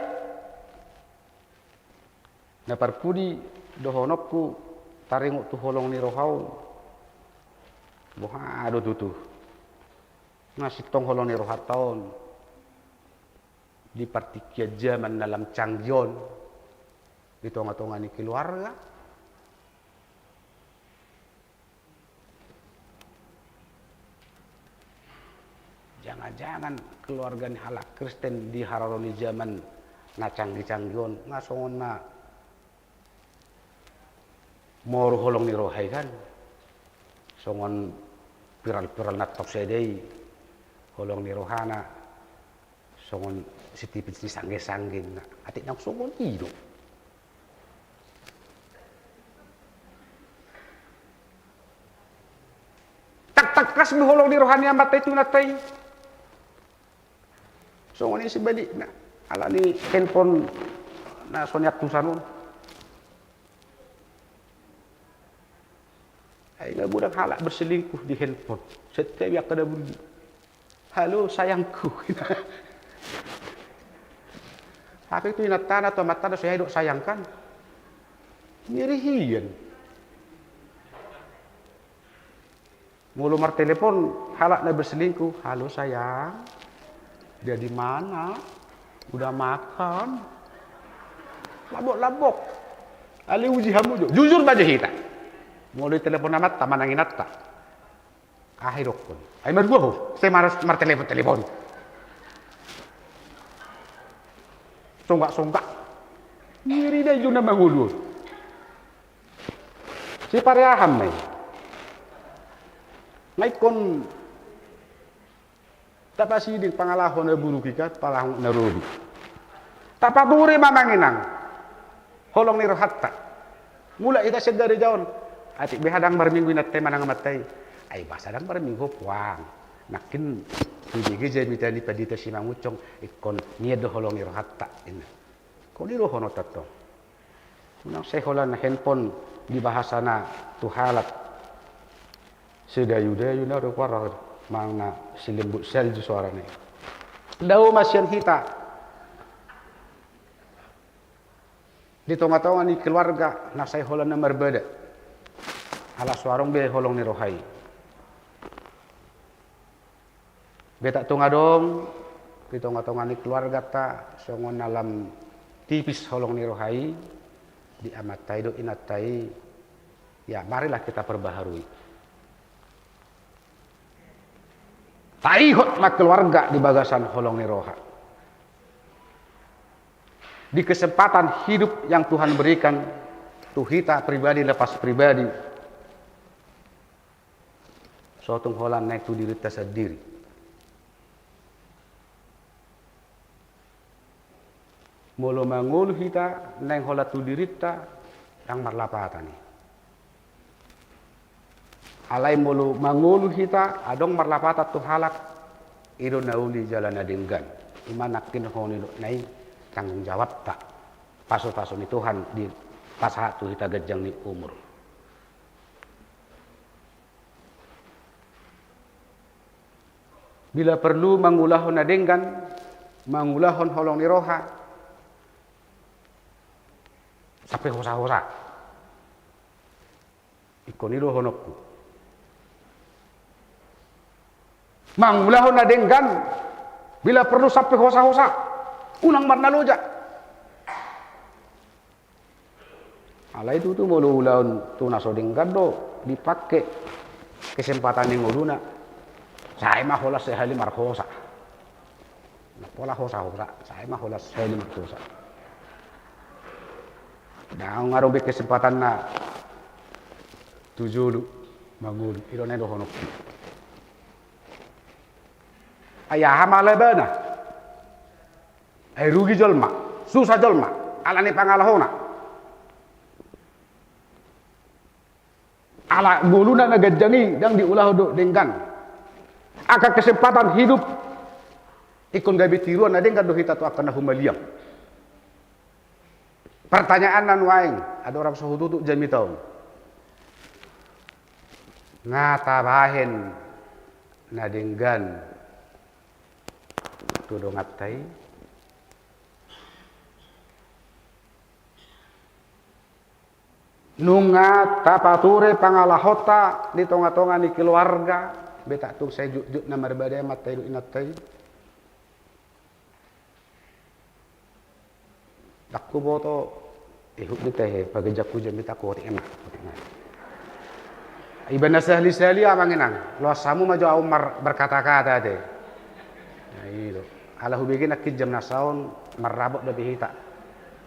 Na parpudi dohononku taringot tu holong ni roha on. Boha do tutu na sintong holong ni rohanta on di partingkian jaman na lam canggih on, di tonga-tonga ni keluarga. Jangan-jangan keluarga ni halak Kristen di haroro ni jaman na canggih-canggih on nga songon na moru holong ni roha i kan. Songon viral-viral na tong sada i, holong ni rohana songon sitipis ni sangge-sangge na. Atik nang songon i do. Tangkas be holong ni roha ni amanta i tu inanta i. Songon i sebalikna, ala ni handphone na so niantusan on. Ai nga godang halak berselingkuh di handphone. Setiap yang kena bunyi, "Halo sayangku." Hape tu inantana, tu amantana so hea didok sayang kan. Ngeri hian. Molo martelepon halak na berselingkuh, "Halo sayang, dia di mana? Udah makan?" Lambok-lambok. Alai uji hamu jo. Jujur ma jo hita. Molo ditelepon amanta manang inanta, aha didokkon? Ai marua ho, sai mar-, martelepon-telepon. Songgak-songgak. Ngeri do i jo na mangolu on. Sipareahan ma i. Nga ingkon tapasiding pangalaho na buruk i kan, pangalaho na robi. Tapaturi ma amang inang holong ni rohanta. Mulak hita sian gareja on. Atik be ndang marminggu inanta i manang amanta i. Ai boasa ndang marminggu puang. Nangkin dibege jamita ni pandita Simangunsong, ingkon mian do holong ni rohanta, ninna. Ingkon i dohononta tong. Unang sai holan handphone di bahasana tu halak. Sedayu-dayu na do kuara manang na selembut salju soarana i. Dao ma sian hita di tonga-tonga ni keluarga na sai holan na marbada. Ala so adong be holong ni roha i. Be tak tung adong di tonga-tonga ni keluarganta songon na lam tipis holong ni roha i, di amanta i dohot inanta i. Ya, marilah kita perbaharui. Taihot ma keluarga di bagasan holong ni roha. Di kesempatan hidup yang Tuhan berikan tu hita pribadi lepas pribadi. So tung holan naeng tu dirinta sandiri. Molo mangolu hita naeng holan tu dirinta, ndang marlapatan i. Alai molo mangolu hita adong marlapatan tu halak, i do na uli jala na denggan. I ma nangkin hon i do na i tanggung jawabta. Pasu-pasu ni Tuhan dipasahat tu hita ganjang ni umur. Bila perlu mangulahon na denggan, mangulahon holong ni roha, sampe hosa-hosa. Ingkon i dohononku. Mangulahon na denggan, bila perlu sampe hosa-hosa. Unang marnaloja. Alai tutu molo ulaon tu na so denggan do dipake kesempatan ni ngoluna, sai ma holan sahali marhosa. Na pola hosa-hosa, sai ma holan sahali marhosa. Ndang adong be kesempatanna tu jolo mangolu, i do na i dohononku. Ai aha ma labana? Ai rugi jolma, susa jolma, ala ni pangalahona. Ala ngoluna na ganjang i ndang diulahon dohot denggan. Angka kesempatan hidup ingkon gabe tiruan na denggan do hita tu angka na humaliang. Pertanyaan na nuaeng, andorang so hututup jamita on, nga tabahen na denggan tu donganta i? Nunga tapature pangalahonta di tongatonga ni keluarga, betak tung sai jotjot na marbada amanta i dohot inanta i? Ndang huboto, ihut ni tehe, pagejakku jamita, otik enak, otik enak. Iba na sahali-sahali amang inang, loas hamu ma jo au mar-, berkata-kata te. Na i do. Ala hubege nangkin jam na saon marrabot dope hita.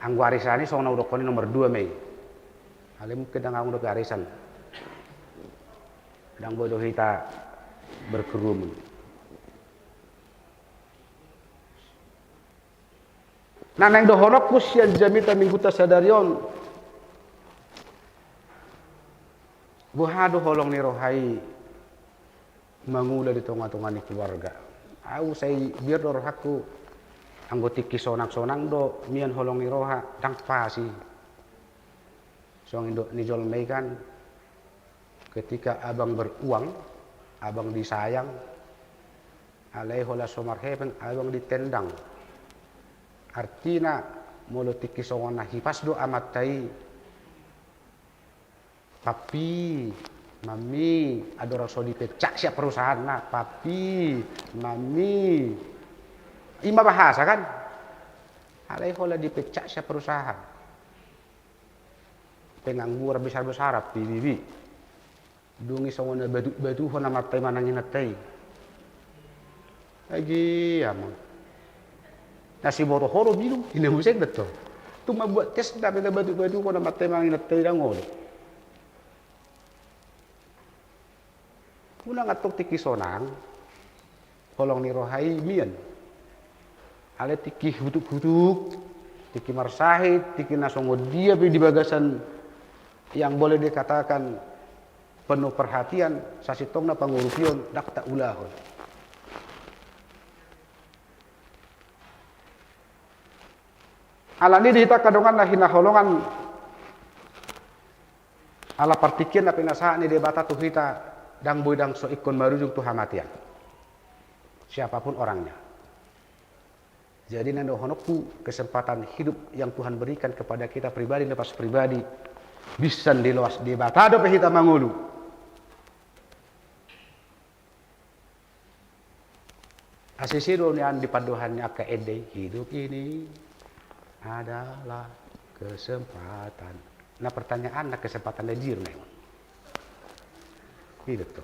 Anggo arisan i songon na hudokkon i nomor dua ma i. Alai mungkin ndang adong dope arisan. Ndang boi do hita berkerumun. Na naeng dohononku sian jamita minggunta sadari on, boha do holong ni roha i mangula di tongatonga ni keluarga? Au sai biar do rohangku, anggo tingki sonangsonang do mian holong ni roha, ndang pas i. Songon i do nidok ni jolma i kan, ketika abang beruang, abang disayang, alai holan so marhepeng abang ditendang. Artina, molo tingki songon na hipas do amanta i, papi, mami, andorang so dipecat sian perusahaanna, papi, mami. I ma bahasa kan? Alai holan dipecat sian perusahaan. Pengangguran besar-besaran, P B B. Dung i songon na batuk-batukhon amanta i manang inanta i. Agi amang. Na siboto ho do minum, ninna muse do tong. Tung mambuat tes, ndang pe na batuk-batukhon amanta i manang inanta i, ndang olo. Unang antong tingki sonang, holong ni roha i mian. Alai tingki hutuk-hutuk, tingki marsahit, tingki na songon dia pe di bagasan yang boleh dikatakan penuh perhatian, sasintongna pangurupion, ndang taulahon. Alani di hita angka dongan na hinaholongan, ala partingkian na pinasahat ni Debata tu hita, ndang boi ndang so ingkon marujung tu hamatean. Siapapun orangnya. Jadi, na dohononku, kesempatan hidup yang Tuhan berikan kepada kita pribadi lepas pribadi, binsan diloas Debata dope hita mangolu. Asi do nian di pandohan ni angka ende i, hidup ini adalah kesempatan. Na pertanyaan, na kesempatan na dia do na i? Hidup tu.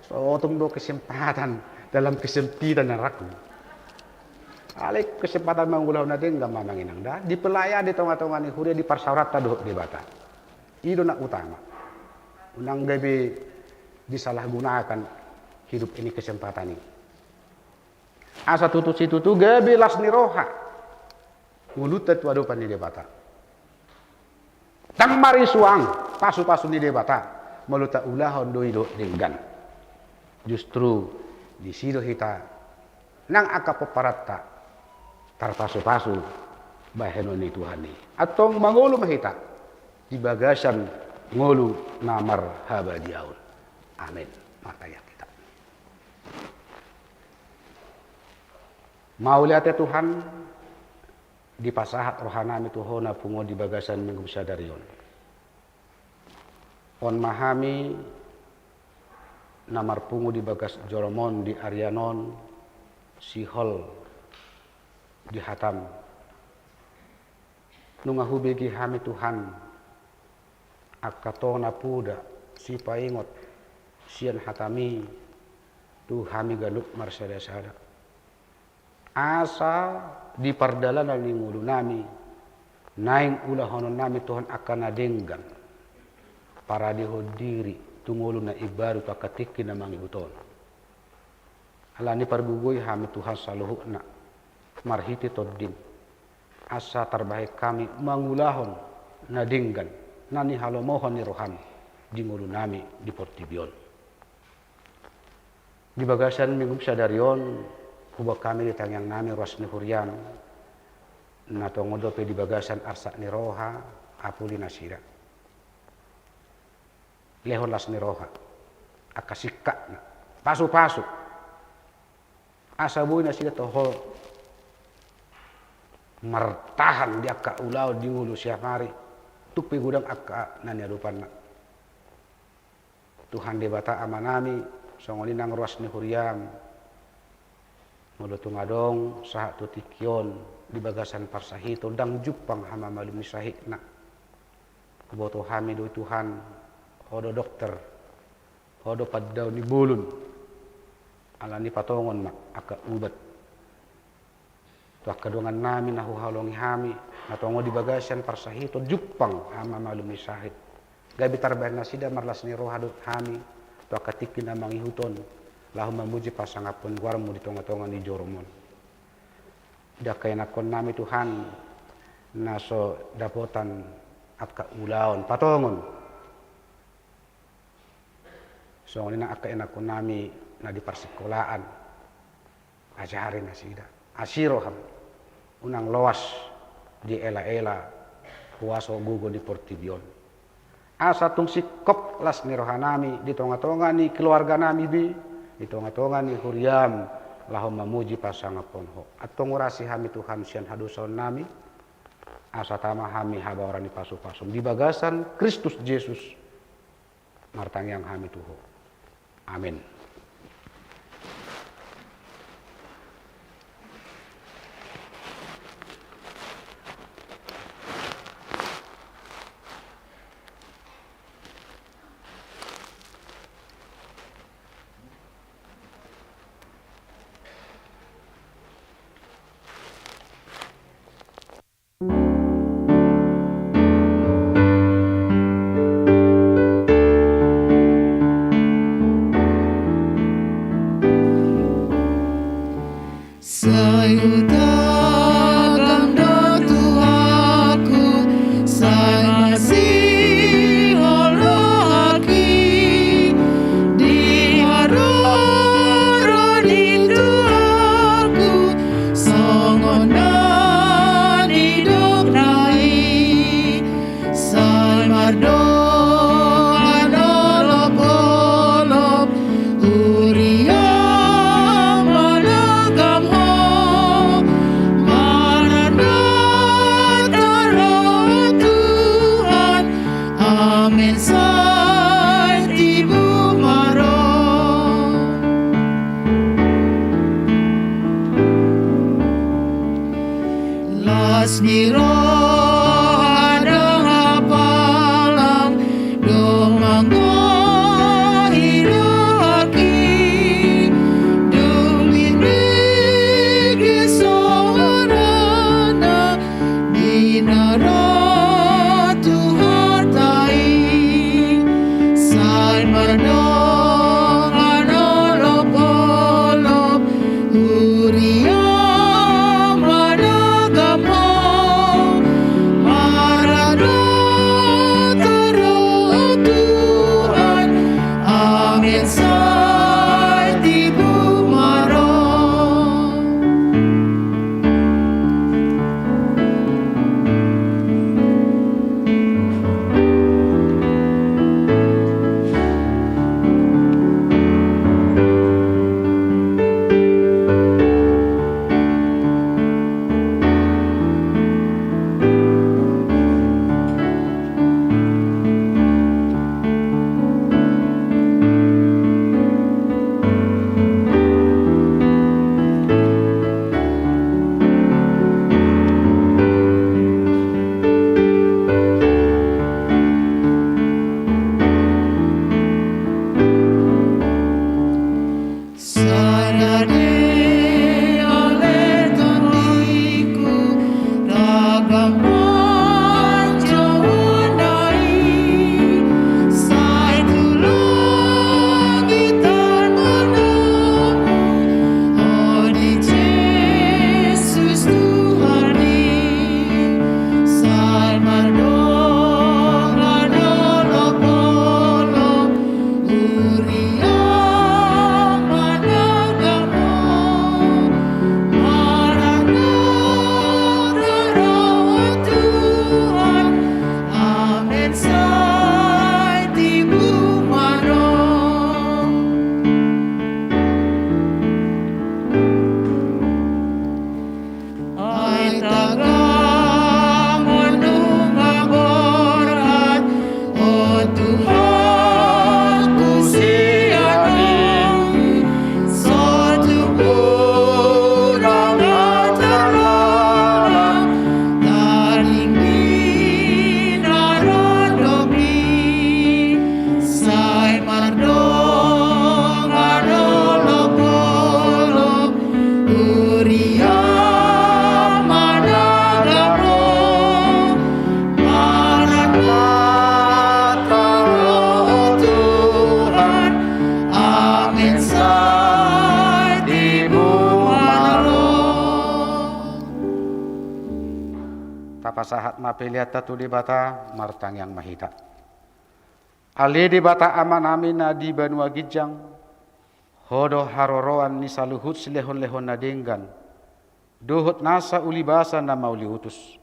So tung do kesempatan dalam kesempitan na rangku. Alai kesempatan mangulahon na denggan ma amang inang da. Di pelayanan, di tongatonga ni huria, di parsaoranta dohot Debata. I do na utama. Unang gabe disalahgunakan hidup ini, kesempatan i. Asa tutu situtu gabe las ni roha ngolunta tu adopan ni Debata. Ndang marisuang pasupasu ni Debata, molo taulahon do i dohot denggan. Justru disi do hita nang angka pomparanta tarpasupasu bahenon ni Tuhan i. Antong mangolu ma hita di bagasan ngolu na marhabadiaon. Amen. Martangiang hita. Mauliate Tuhan, dipasahat rohanami tu Ho na pungu on di bagasan Minggu sadari on. On ma hami na marpungu di bagas joro-M on di arian on, sihol di hataM. Nunga hubege hami Tuhan, angka tona poda sipaingot sian hataMi tu hami ganup marsadasada. Asa di pardalanan ni ngolunami, naeng ulahononnami Tuhan angka na denggan, paradehon diri tu ngolu na imbaru tu angka tingki na mangihut on. Alani i pargogoi hami Tuhan saluhutna marhite TondiM, asa tarbahen hami mangulahon na denggan na nihalomohon ni rohaM di ngolunami di portibi on. Di bagasan minggu sadari on, huboan hami di tangiang nami ruas ni huriam, na tongon dope di bagasan arsak ni roha, apuli nasida. Lehon las ni roha, angka singkatna, pasu-pasu. Asa boi nasida toho martahan di angka ulaon di ngolu siap ari, tung pe godang angka na niadopanna. Tuhan Debata Ama nami, songon i nang ruas ni huriam, molo tung adong sahat tu tingki on di bagasan parsahiton ndang jumpang hamamalum ni sahitna. Huboto hami do i Tuhan, Ho do dokter, Ho do pandaon ni bolon, alani patongon ma angka ubat tu angka dongan nami na huhaholongi hami, na tongon di bagasan parsahiton jumpang hamamalum ni sahit. Gabe tarbahen nasida marlas ni roha dohot hami tu angka tingki na mangihut on, laho mamuji pasangaphon goarmu di tonga-tonga ni jorom on. Di angka ianakhon nami Tuhan, na so dapotan angka ulaon patongon. Songon i nang angka ianakhon nami na di parsikolaan, ajari nasida. Asi roham, unang loas diela-ela huaso gogo ni portibi on. Asa tung singkop las ni roha nami di tonga-tonga ni keluarga nami be, di tonga-tonga ni huriam, laho mamuji pasangaphon Ho. Antong urasi hami Tuhan sian hadosaon nami, asa tama hami habaoran ni pasu-pasum di bagasan Kristus Jesus. Martangiang hami tu Ho. Amen. Sai hutagam do Tuhanku, sai masihol do aki, di haroro ni Tuhanku, songon na nidokna i. Sai mardongan olop-olop, huria managam Ho, marnandota ro Tuhan, amen sai tibu ma ro. Las ni roha ndang hapalang, domma manggohi do aki, dung binege songonanna, di na ro Tuhanta i. Sai mardongan olop-olop, huria managam Ho, Tapasahat ma peleanta tu Debata, martangiang ma hita. Ale Debata Amanami na di banua ginjang, Ho do haroroan ni saluhut silehonlehon na denggan dohot nasa ulibasa na mauliutus.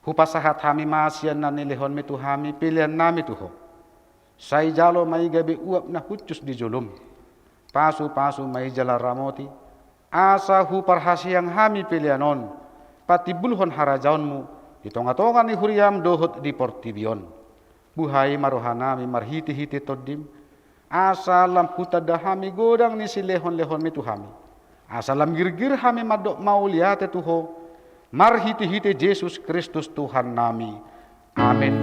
Hupasahat hami ma sian na nilehonmi tu hami peleannami tu Ho. Sai jalo ma i gabe uap na hushus di jolomi. Pasupasu ma i jala ramoti, asa huparhaseang hami pelean on patimbulhon harajaonmu di tongatonga ni huriam dohot di portibi on. Buhai ma rohanami marhitehite Tondim, asa lam hutanda hami godang ni silehonlehonmi tu hami, asa lam girgir hami mandok mauliate tu Ho, marhitehite Jesus Kristus Tuhannami. Amen.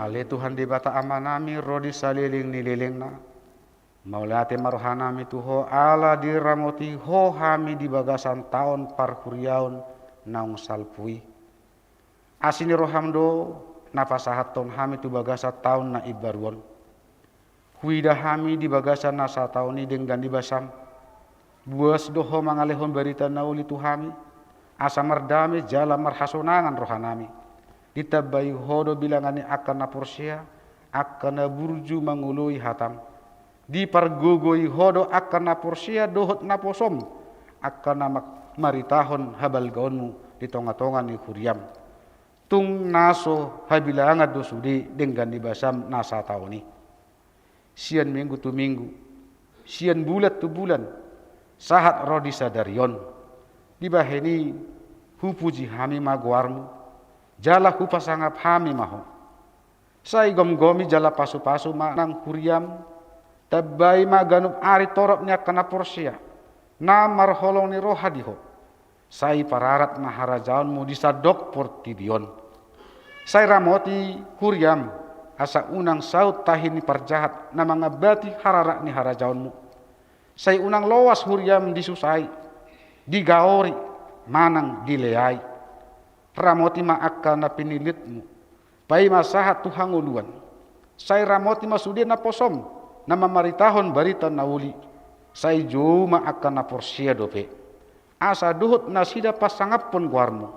Ale Tuhan Debata Amanami, ro di saleleng ni lelengna, mauliate ma rohanami tu Ho ala diramoti Ho hami di bagasan taon parhuriaon naung salpu i. Asi ni roham do na pasahathon hami tu bagasan taon na imbaru on. Huida hami di bagasan na sataon i denggan ni basam. Buas do Ho mangalehon barita na uli tu hami, asa mardame jala marhasonangan rohanami. Ditambai Ho do bilangan ni angka na porsea, angka na burju mangoloi hatam. Dipargogoi Ho do angka na porsea dohot naposom, angka na ma-, maritahon habalgaonmu di tongatonga ni huriam. Tung na so habilangan do sude denggan ni basam na sataon i. Sian minggu tu minggu, sian bulan tu bulan, sahat ro di sadari on. Dibahen i hupuji hami ma goarmu, jala hupasangap hami ma Ho. Sai gomgomi jala pasupasu ma nang huriam, tambai ma ganup ari torop ni angka na porsea, na marholong ni roha di Ho. Sai pararat ma harajaonmu di sandok portibi on. Sai ramoti huriam, asa unang saut tahi ni parjahat na mangambati hararat ni harajaonmu. Sai unang loas huriam disusai, digaori, manang dileai. Ramoti ma angka na pinillitmu, paima sahat tu hangoluan. Sai ramoti ma sude naposom, na mamaritahon barita na uli. Sai jou ma angka na porsea dope, asa dohot nasida pasangaphon goarmu.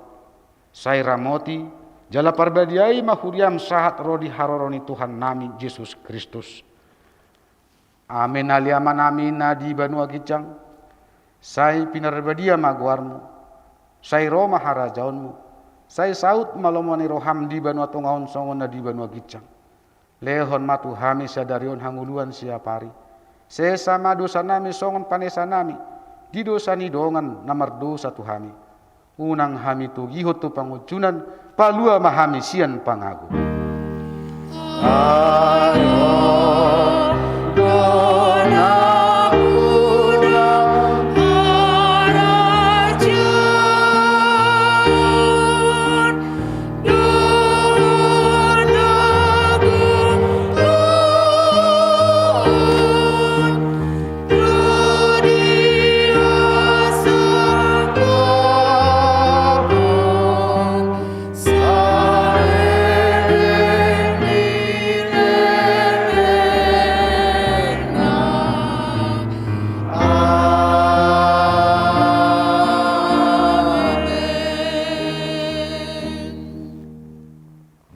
Sai ramoti jala parbadiai ma huriam sahat ro di haroro ni Tuhannami Jesus Kristus. Amen. Ale Amanami na di banua ginjang, sai pinarbadia ma goarmu, sai ro ma harajaonmu, sai saut ma lomo ni roham di banua tonga on songon na di banua ginjang. Lehon ma tu hami sadari on hangoluan siapari. Sesa ma dosanami songon panesanami di dosa ni dongan na mardosa tu hami. Unang hami togihon tu pangunjunan, palua ma hami sian pangago.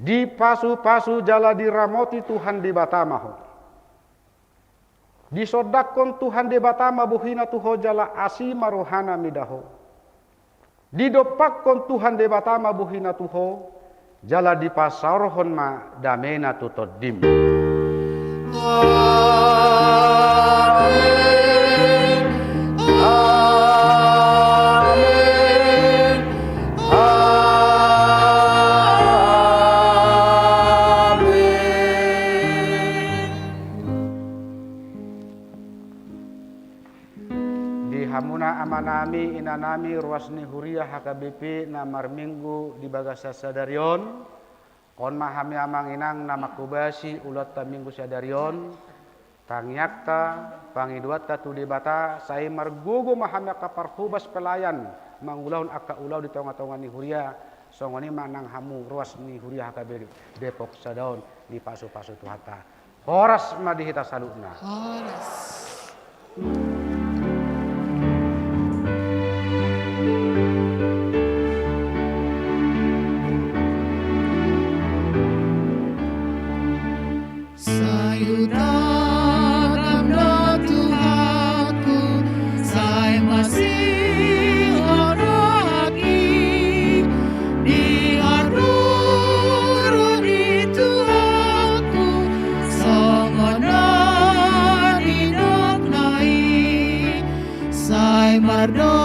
Dipasupasu jala diramoti Tuhan Debata ma ho. Disondangkon Tuhan Debata ma bohina tu ho jala asi ma rohana mida ho. Didompakkon Tuhan Debata ma bohina tu ho, jala dipasaorhon ma damena tu tondim. Amen. Amen. Amen. Nami, inanami, ruas ni huria H K B P na marminggu di bagasan sadari on. On ma hami amang inang na manghobasi ulaonta minggu sadari on. Tangiangta, pangidoanta tu Debata, sai margogo ma hami angka parhobas pelayan mangulahon angka ulaon di tongatonga ni huria. Songon i ma nang hamu ruas ni huria H K B P Depok sada on, dipasupasu Tuhanta. Horas ma di hita saluhutna. Horas. Sai hutangkam do Tuhanku, sai masihon rohangki di haroro ni Tuhanku, songon na nidokna i. Sai mardo